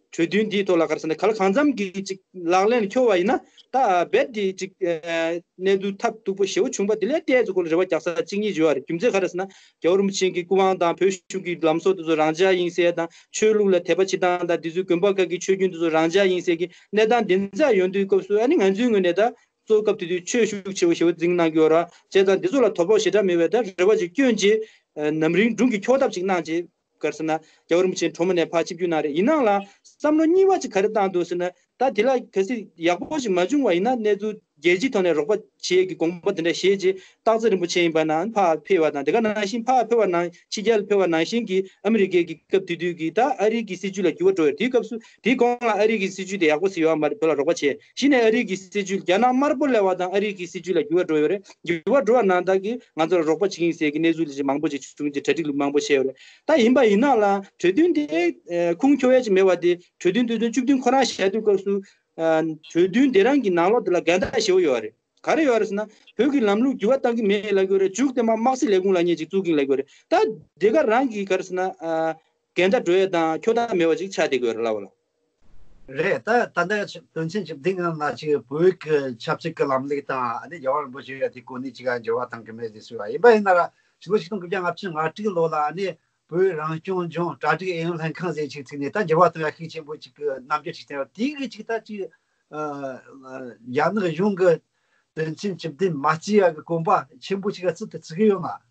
གྲོས་མཐུན་འདིའི་ཐོག་ལ་ག་རེ་ཟེར་ན་ག་ལ་གང་འཚམ་གྱི་ཅིག་ལག་ལེན་ལ་འཁྱོལ་བ་ཡིན་ན་ད་རྦད་དེ་ཅིག་གནས་ཚུལ་ཐབས་སྡུག་པོ་ཞེ་པོ་བྱུང་པ་དེ་ལས་ཏོག་ཙམ་ཁོ་ལ་རེ་བ་རྒྱག་ས་གཅིག་གཉིས་ཡོད་རེད། རྒྱུ་མཚན་ག་རེ་ཟེར་ན་རྒྱལ་བ་རིན་པོ་ཆེ་གི་སྐུ་དབང་དང་བོད་གཞུང་གི་ལམ་སྲོལ་དེ་ཚོ་རང་འཇགས་ཡིན་ཟེར་དང་ཆོས་ལུགས་ལ་དད་པ་བྱེད་སྟངས་དང་དེ་ཚོའི་དགོན་པ་ཁག་གི་ཆོས་རྒྱུན་དེ་ཚོ་རང་འཇགས་ཡིན་ཟེར་གྱི་གནས་སྟངས་དེ་ཚོ་ཡོང་དུས་སྐབས་སུ་ཨ་ནི་ང་ཚོའི་ངོས་ནས་ད་གཙོ་བོ་སྐབས་དེ་དུས་ཆོས་ཤུགས་ཆེ་བོ་ཞེ་པོ་འཛིན་གནང་གི་ཡོད་རེད། བྱས་ཙང་འདི་ཚོ་ལ་དོ་ཕོག་ཞེ་དྲག་མེད་པའི་ད་རེ་བ་ཅིག་བསྐྱོན་རྗེས་ནམ་རིང་སྒྲུང་གི་འཁྱོག་ཐབས་ཅིག་གནང་རྗེས་ག་རེ་ཟེར་ན་རྒྱལ་བ་རིན་པོ་ཆེ་གྲོས་མོལ་ནས་ཕར་ཆིབས་བསྒྱུར་གནང་རེད། ཡིན་ནའང་ལ་བསམ་བློ་གཉིས་པ་ཅིག་ག་རེ་བཏང་འདུག་ཟེར་ན་ད་དེ་ལ་གལ་སྲིད་ཡག་པོ་ཞིག་མ་བྱུང་བ་ཡིན་ན་གནས་ཚུལ་ རྒྱལ་སྤྱིའི་ཐོག་ནས་རོགས་པ་བྱེད་ཀྱི་དགོངས་པ་དེ་འདྲ་བཞེས་རྗེས། སྟག་འཚེར་རིན་པོ་ཆེ་ཡིན་པ་ན་ཕར་ཕེབས་པ་དང་། དེ་ག་ནང་བཞིན་ཕར་ཕེབས་པ་ནང་ཕྱི་རྒྱལ་ཕེབས་པ་ནང་བཞིན་གྱི་ཨ་མི་རི་ཀའི་གི་སྐབས་དེ་དུས་ཀྱི་ད་ཨ་རིའི་གི་སྲིད་ཇུས་ལ་འགྱུར་བ་འགྲོ་ཡོད་རེད། དེའི་སྐབས་སུ། དེའི་གོང་ལ་ཨ་རིའི་གི་སྲིད་ཇུས་དེ་ཡག་པོ་ཞིག་ཡོད་མ་རེད། བོད་ལ་རོགས་པ་བྱས། གཞི་ནས་ཨ་རིའི་གི་སྲིད་ཇུས། རྒྱ་ནག་དམར་པོ་སླེབས་པ་དང་ཨ་རིའི་གི་སྲིད་ཇུས་ལ་འགྱུར་བ་འགྲོ་ཡོད་རེད། འགྱུར་བ་འགྲོ་བ་ནང་བཞིན་གྱི་ང་ཚོ་ལ་རོགས་པ་བྱེད་ཀྱི་ཡིན་ཟེར་གྱི་གནས་ཚུལ་ཅིག་མང་པོ་ཅིག་བྱུང་རྗེས་གྲ་སྒྲིག་མང་པོ་བྱས་ཡོད་རེད། ད་ཡིན་པ་ཡིན་ན་ལ་གྲོས་མཐུན་དེ་ཨ་ཁུངས་འཁྱོལ་ཡ་ཅིག་མེད་པ་དེ། གྲོས་མཐུན་དོན་ཚན་བཅུ་བདུན་ཁོ་རང་བཞག་དུས་སྐབས་སུ། ཨ་གྲོས་མཐུན་དེ་རང་གི་ནང་ལོགས་དེ་ལ་འགལ་ཟླ་ཞེ་པོ་ཡོད་རེད། ག་རེ་ཡོད་རེད་ཟེར་ན། བོད་ཀྱི་ལམ་ལུགས་འགྱུར་བ་གཏང་གི་མེད་ལབ་ཀྱི་ཡོད་རེད། མཇུག་དེ་མ་དམག་སྲིད་ལས་ཁུངས་ལབ་མཁན་ཅིག་བཙུགས་ཀྱི་ཡིན་ལབ་ཀྱི་ཡོད་རེད། ད་དེ་ག་རང་གི་ག་རེ་ཟེར་ན། ཨ་འགལ་ཟླ་འགྲོ་ཡ་དང་འཁྱོག་ཐག་མེད་པ་ཅིག་ཆགས་བསྡད་ཀྱི་ཡོད་རེད་ལབ་པ་ལ། རེད། ད་ད་ལྟ་དོན་ཚན་བཅུ་བདུན་ནང་ལ་ཅིག་བོད་ཀྱི་ཆབ་སྲིད་ཀྱི་ལམ་ལུགས་དང་ཨ་ནི་རྒྱལ་བ་རིན་པོ་ཆེ་ཡ་དེ་གོ་གནས་ཅིག་ག་འགྱུར་བ་གཏང་གི་མེད་ཟེར་ཞུས་པ་ཡིན་པ་ཡིན་ན་ར། ཕྱི་ལོ་ཆིག་སྟོང་དགུ་བརྒྱ་ལྔ་བཅུ་ང་དྲུག་ལོ་ལ་ཨ་ནི་བོད་རང་སྐྱོང་ལྗོངས་གྲ་སྒྲིག་ཨུ་ཡོན་ལྷན་ཁང་ཟེར་ཅིག་བཙུགས་ནས། ད་འགྱུར་བ་གཏོང་ཡ་ཤུགས་ཆེན་པོ་ཅིག་གི་རྣམ་འགྱུར་ཅིག་བསྟན་པ་དེ་གི་ཅིག་ད་ཅིག་ཨ་རྒྱ་ནག་གཞུང་གི་དོན་ཚན་བཅུ་བདུན་མ་བརྩི་ཡ་གི་གོམ་པ་ཆེན་པོ་ཅིག་ག་བརྩི་དུ་བརྩི་གི་ཡོད་ང་།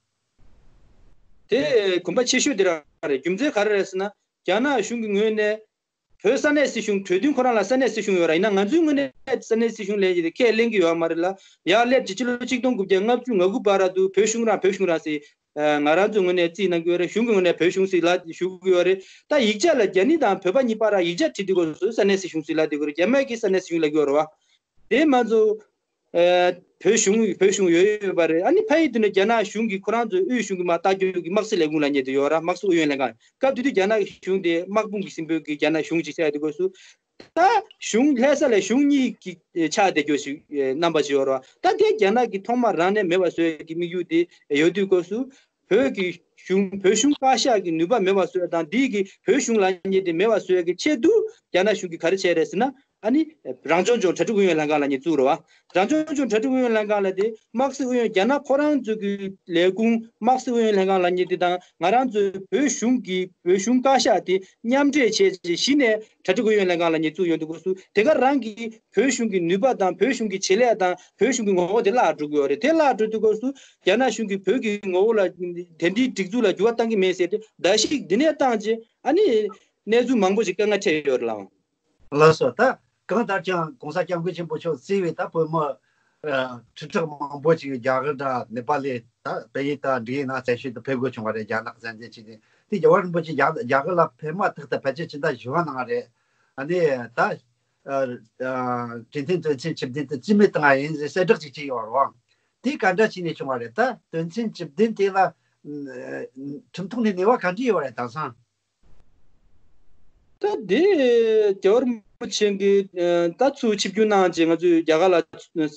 དེ་གོམ་པ་ཆེ་ཤོས་དེ་རང་རེད། རྒྱུ་མཚན་ག་རེ་རེད་ཟེར་ན། རྒྱ་ནག་གཞུང་གི་ངོས་ནས་བོད་ས་གནས་སྲིད་གཞུང་། གྲོས་མཐུན་ཁོ་རང་ལ་ས་གནས་སྲིད་གཞུང་ཡོད་ར། ཡིན་ན་ང་ཚོའི་ངོས་ནས་ས་གནས་སྲིད་གཞུང་ལབ་ཡ་དེ་ཁས་ལེན་གྱི་ཡོད་མ་རེད་ལ། ཡར་སླེབས་ཀྱི་ཕྱི་ལོ་ཆིག་སྟོང་དགུ་བརྒྱ་ལྔ་བཅུ་ང་དགུ་བར་དུ་བོད་གཞུང་རང་བོད་གཞུང་རང་ཟེར། ཨ་ང་རང་ཚོའི་ངོས་ནས་རྩིས་གནང་གི་ཡོད་རེད། གཞུང་གི་ངོས་ནས་བོད་གཞུང་ཟེར་ལབ་ཞུ་གི་ཡོད་རེད། ད་ཡིག་ཆ་ལ་རྒྱ་ནི་དང་བོད་པ་གཉིས་བར་ལ་ཡིག་ཆ་བྲིས་དུས་སྐབས་སུ་ས་གནས་སྲིད་གཞུང་ཟེར་ལབ་བསྡད་ཀྱི་ཡོད་རེད། རྒྱ་ནག་གི་ས་གནས་སྲིད་གཞུང་ལབ་ཀྱི་ཡོད་རེད་བ། དེ་མ་ཚོ་ཨ་བོད་གཞུང་། བོད་གཞུང་ཡོད་ཡོད་པ་རེད། ཨ་ནི་ཕ་ཡི་དུས་ནས་རྒྱ་ནག་གཞུང་གིས་ཁོ་རང་ཚོའི་དབུས་གཞུང་གི་མ་ལྟ་སྐྱོང་གི་དམག་སྲིད་ལས་ཁུངས་ལབ་མཁན་དེ་ཡོད་ར། དམག་སྲིད་ཨུ་ཡོན་ལྷན་ཁང་། སྐབས་དེ་དུས་རྒྱ་ནག་གཞུང་དེ་དམག་དཔུང་གི་སྲིན་པོ་གི་རྒྱ་ནག་གཞུང་ཅིག་ཆགས་དུས་སྐབས་སུ། ད་གཞུང་ལྷ་ས་ལ་གཞུང་གཉིས་ཀྱི་ཆགས་བསྡད་རྒྱུ་ཞིག་རྣམ་པ་ཞིག་ཡོད་རེད་བ། ད་དེ་རྒྱ་ནག་གིས་ཐོག་མར་རང་ནས་མེད་པ་བཟོ་ཡས་ཀྱི་དམིགས་ཡུལ་དེ་ཡོད་དུས་སྐབས་སུ། བོད་ཀྱི་གཞུང་། བོད་གཞུང་བཀའ་ཤག་གི་ནུས་པ་མེད་པ་བཟོ་ཡས་དང་། འདི་གི་བོད་གཞུང་ལབ་མཁན་དེ་མེད་པ་བཟོ་ཡས་ཀྱི་ཆེད་དུ་རྒྱ་ནག་གཞུང་གིས་ག་རེ་བྱས་རེད་ཟེར་ན། ཨ་ནི་རང་སྐྱོང་ལྗོངས་གྲ་སྒྲིག་ཨུ་ཡོན་ལྷན་ཁང་ལབ་མཁན་བཙུགས་རེད་བ། རང་སྐྱོང་ལྗོངས་གྲ་སྒྲིག་ཨུ་ཡོན་ལྷན་ཁང་ལབ་དེ་དམག་སྲིད་ཨུ་ཡོན། རྒྱ་ནག་ཁོ་རང་ཚོ་གི་ལས་ཁུངས་དམག་སྲིད་ཨུ་ཡོན་ལྷན་ཁང་ལབ་མཁན་དེ་དང་། ང་རང་ཚོའི་བོད་གཞུང་གི་བོད་གཞུང་བཀའ་ཤག་དེ་མཉམ་འབྲེལ་བྱས་རྗེས་གཞི་ནས་གྲ་སྒྲིག་ཨུ་ཡོན་ལྷན་ཁང་ལབ་མཁན་བཙུགས་ཡོང་དུས་སྐབས་སུ། དེ་ག་རང་གི་བོད་གཞུང་གི་ནུས་པ་དང་། བོད་གཞུང་གི་བྱེད་ལས་དང་། བོད་གཞུང་གི་ངོ་བོ་དེ་བརླག་འགྲོ་གི་ཡོད་རེད། དེ་བརླག་འགྲོ་དུས་སྐབས་སུ་རྒྱ་ནག་གཞུང་གིས་བོད་ཀྱི་ངོ་བོ་ལ་དེ་འདྲའི་སྒྲིག་འཛུགས་ལ་འགྱུར་བ་གཏང་གི་མེད་ཟེར་ཏེ་བརྡབ་གསིག་འདི་ནས་བཏང་རྗེས། ཨ་ནི་གནས་ཚུལ་མང་པོ་ཞིག་དཀའ་ངལ་འཕྲད་ཡོད་རེད་ལགས། ལགས་སོ། ད་གང་ལྟར་ཀྱང་༸གོང་ས་༸སྐྱབས་མགོན་ཆེན་པོ་མཆོག་གཙོས་པའི་ད་བོད་མི་ཁྲི་ཕྲག་མང་པོ་ཞིག་རྒྱ་གར་དང་ནེ་པ་ལ། ད་བལ་ཡུལ་དང་འབྲུག་ཡུལ་ནང་བཙན་བྱོལ་དུ་ཕེབས་དགོས་བྱུང་བ་རེད། རྒྱ་ནག་བཙན་འཛུལ་བྱས་ཏེ། དེ་རྒྱལ་བ་རིན་པོ་ཆེ་རྒྱ་རྒྱ་གར་ལ་ཕེབས་མ་ཐག་ཏུ་ཕལ་ཆེར་ཕྱི་ཟླ་བཞི་པ་ནང་རེད། ཨ་ནི་ད་ཨ་ཨ་གྲོས་མཐུན་དོན་ཚན་བཅུ་བདུན་དེ་རྩིས་མེད་བཏང་བ་ཡིན་ཟེར་གསལ་བསྒྲགས་ཅིག་བྱས་ཡོད་རེད་བ། དེ་ག་འདྲ་བྱས་ནས་བྱུང་བ་རེད། ད་དོན་ཚན་བཅུ་བདུན་དེ་ལ་ཨ་ཁྲིམས་ཐོག་ནས་གནས་བབ་ག་འདྲ་ཡོད་རེད་དེང་སང་། ད་དེ་རྒྱལ་བ་རིན་པོ་ཆེ་གིས་ཨ་ད་ཚུར་ཆིབས་བསྒྱུར་གནང་རྗེས། ང་ཚོས་རྒྱ་གར་ལ།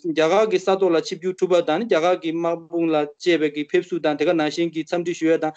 རྒྱ་གར་གྱི་ས་ཐོག་ལ་ཆིབས་བསྒྱུར་གྲུབ་པ་དང་། རྒྱ་གར་གྱི་དམག་དཔུང་ལ་བཅས་པའི་གི་ཕེབས་བསུ་དང་། དེ་ག་ནང་བཞིན་གྱི་འཚམས་འདྲི་ཞུ་ཡ་དང་།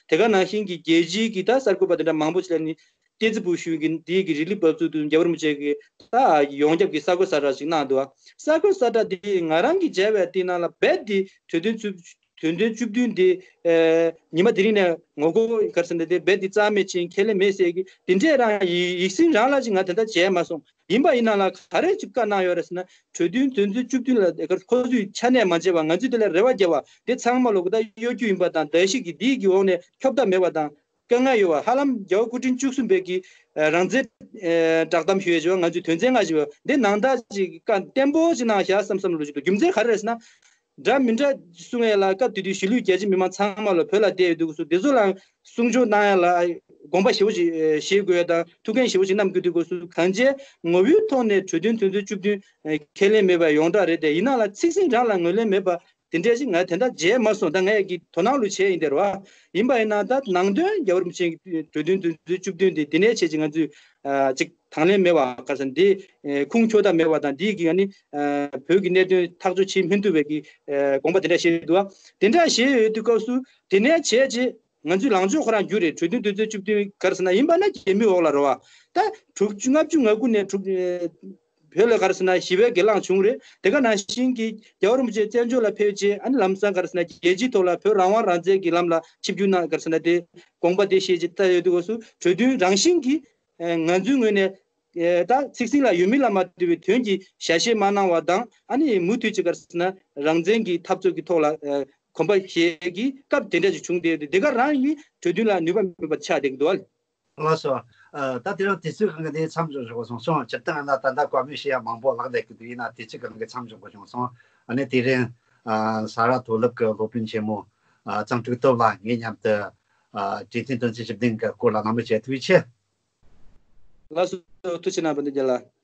དེ་ག་ནང་བཞིན་གྱི་རྒྱལ་སྤྱིའི་གི་ད་གསར་འགོད་པ་དེ་འདྲ་མང་པོ་ཞིག་ལ་ནི་བསྟན་འཛིན་བུ་ཞུ་གི་འདི་གི་རི་ལི་བབས་ཚུལ་དུ། རྒྱལ་བ་རིན་པོ་ཆེ་གིས་ད་ཡོངས་ཁྱབ་ཀྱི་གསར་འགོད་གསལ་བསྒྲགས་ཤིག་གནང་འདུག་གསར་འགོད་གསལ་བསྒྲགས་འདི་ང་རང་གིས་མཇལ་བའི་སྟེང་ནང་ལ་རྦད་དེ་གྲོས་མཐུན་ཚུ། དོན་ཚན་བཅུ་བདུན་དེ་ཨ་ཉི་མ་དེ་རིང་ནས་ངོ་རྒོལ་ག་རེ་ཟེར་ན་དེ་རྦད་དེ་རྩ་མེད་ཕྱིན། ཁས་ལེན་མེད་ཟེར་གི་དེ་འདྲས་རང་ཡིག་ཡིག་ཟིན་རང་ལ་ཅིག་ང་དེ་འདྲ་མཇལ་མ་སོང་། ཡིན་པ་ཡིན་ན་ལ་ག་རེ་ཅིག་བཀའ་གནང་ཡོད་རེད་ཟེར་ན། གྲོས་མཐུན་དོན་ཚན་བཅུ་བདུན་ལ་ཁོ་ཚོས་ཆ་གནས་མ་བྱས་པ། ང་ཚོས་དེ་ལ་རེ་བ་བརྒྱབ་པ་དེ་ཚང་མ་ལོག་ད་གཡོ་སྒྱུ་ཡིན་པ་དང་། བརྡབ་གསིག་གི་འདི་གི་འོག་ནས་ཁྱབ་བརྡལ་མེད་པ་དང་། དཀའ་ངལ་ཡོད་པ། ཧ་ལམ་རྒྱལ་བ་སྐུ་ཕྲེང་བཅུ་གསུམ་པའི་གི་རང་བཙན་བསྒྲགས་གཏམ་ཞུ་ཡས་བྱས་པ། ང་ཚོས་དོན་ཚན་ལྔ་བྱས་པ་འདི་ནང་ལྟར་ཅིག་བཀའ་བརྟན་པོ་ཅིག་གནང་བཞག་བསམ་བསམ་བློ་ཅིག་འདུག་རྒྱུ་མཚན་ག་རེ་རེད་ཟེར་ན། འདྲ་མི་འདྲ་གསུང་ཡས་ལ་སྐབས་དེ་དུས་གཞིས་ལུས་རྒྱ་ཆེ་མི་མང་ཚང་མ་ལ་བོད་ལ་བསྡད་ཡོད་དུས་སྐབས་སུ། དེ་ཚོ་ལ་གསུང་ཆོས་གནང་ཡས་ལ་དགོངས་པ་ཞེ་པོ་ཅིག་བཞེས་དགོས་ཡས་དང་། ཐུགས་འགན་ཞེ་པོ་ཅིག་བསྣམས་དགོས་དུས་སྐབས་སུ། གང་བྱས་ངོ་བོའི་ཐོག་ནས་གྲོས་མཐུན་དོན་ཚན་བཅུ་བདུན་ཁས་ལེན་མེད་པ་ཡོངས་གྲགས་རེད་དེ། ཡིན་ན་ལ་ཚིག་ཟིན་རང་ལ་ངོས་ལེན་མེད་པ་དེ་འདྲས་ཞིག་ང་དེ་འདྲ་མཇལ་མ་སོང་། ད་ངས་ཀྱི་དོ་སྣང་ལུ་བྱས་ཡིན་དེ་རེད་བ། ཡིན་པ་ཡིན་ན་ད་ནང་དོན་རྒྱལ་བ་རིན་པོ་ཆེ་གི་གྲོས་མཐུན་དོན་ཚན་བཅུ་བདུན་དེ་དེ་ནས་བྱས་ཅིག་ང་ཚོས་ཨ་ཅིག་དང་ལེན་མེད་པ་ག་རེ་ཟེར་ན་དེ། ཨེ་ཁུངས་འཁྱོལ་ཐབས་མེད་པ་དང་། འདི་གི་ཨ་ནི་ཨ་བོད་ཀྱི་གནད་དོན་ཐག་གཅོད་བྱེད་མི་ཐུབ་པའི་གི་ཨེ་དགོངས་པ་དེ་འདྲ་བཞེས་འདུག་བ། དེ་འདྲ་བཞེས་ཡོད་དུས་སྐབས་སུ་དེ་ནས་བྱས་རྗེས་ང་ཚོའི་ལངས་ཕྱོགས་ཁོ་རང་འགྱུར་རེད། གྲོས་མཐུན་དོན་ཚན་བཅུ་བདུན་ག་རེ་ཟེར་ན་ཡིན་པ་ན་རྒྱ་མིའི་འོག་ལ་རེད་བ། ད་དྲུག་ཅུ་ལྔ་བཅུ་ང་དགུ་ནས་དྲུག་ཨེ་བོད་ལ་ག་རེ་ཟེར་ན་ཞི་བའི་སྒེར་ལངས་བྱུང་རེད། དེ་ག་ནང་བཞིན་གྱི་རྒྱལ་བ་རིན་པོ་ཆེ་བཙན་བྱོལ་ལ་ཕེབས་རྗེས། ཨ་ནི་ལམ་སང་ག་རེ་ཟེར་ན་རྒྱལ་སྤྱིའི་ཐོག་ལ་བོད་རང་དབང་རང་བཙན་གྱི་ལམ་ལ་ཆིབས་བསྒྱུར་གནང་ག་རེ་ཟེར་ན་དེ་དགོངས་པ་དེ་བཞེས་རྗེས་ད་ཡོད་དུས་སྐབས་སུ་གྲོས་མཐུན་རང་བཞིན་གྱིས། ཨ་ང་ཚོའི་ངོས་ནས་ཨ་ད་ཚིག་ཟིན་ལ་ཡོད་མིན་ལ་མ་ལྟོས་པའི་དོན་གྱི་ཞལ་བཞེས་མ་གནང་བ་དང་། ཨ་ནི་མུ་མཐུད་ཅིག་ག་རེ་ཟེར་ན་རང་བཙན་གྱི་འཐབ་རྩོད་ཀྱི་ཐོག་ལ་ཨ་གོམ་པ་བཞེས་ཀྱི་སྐབས་དེ་འདྲ་ཅིག་བྱུང་བསྡད་ཡོད་དེ། དེ་ག་རང་ཡིན་གྲོས་མཐུན་ལ་ནུས་པ་མེད་པ་ཆགས་བསྡད་ཀྱི་འདུག་ཨ། ལགས་སོ། ཨ། ད་དེ་རིང་དུས་ཚོད་གང་གི་དེ་མཚམས་འཇོག་ཞོག་སོང་སོང་། སྤྱིར་བཏང་ན་ད་ལྟ་བཀའ་མོལ་བྱེད་ཡ་མང་པོ་ལག་བསྡད་ཀྱི་འདུག་ཡིན་ན་དུས་ཚོད་གང་གི་མཚམས་འཇོག་དགོས་བྱུང་སོང་། ཨ་ནི་དེ་རིང་ཨ་ས་རཱ་མཐོ་སློབ་ཀྱི་སློབ་དཔོན་ཆེན་མོ་ཨ་གཙང་ཕྲུག་སྟོབས་ལགས་ངའི་མཉམ་དུ་ཨ་གྲོས་མཐུན་དོན་ཚན་བཞི་བདུན་གྱི་སྐོར་ལ་གླེང་མོལ་བྱེད་ཐུབ་པའི་ཆེད། ལགས་སོ། ཐུགས་རྗེ་གནང་བ་འདི་རྒྱལ་ལགས།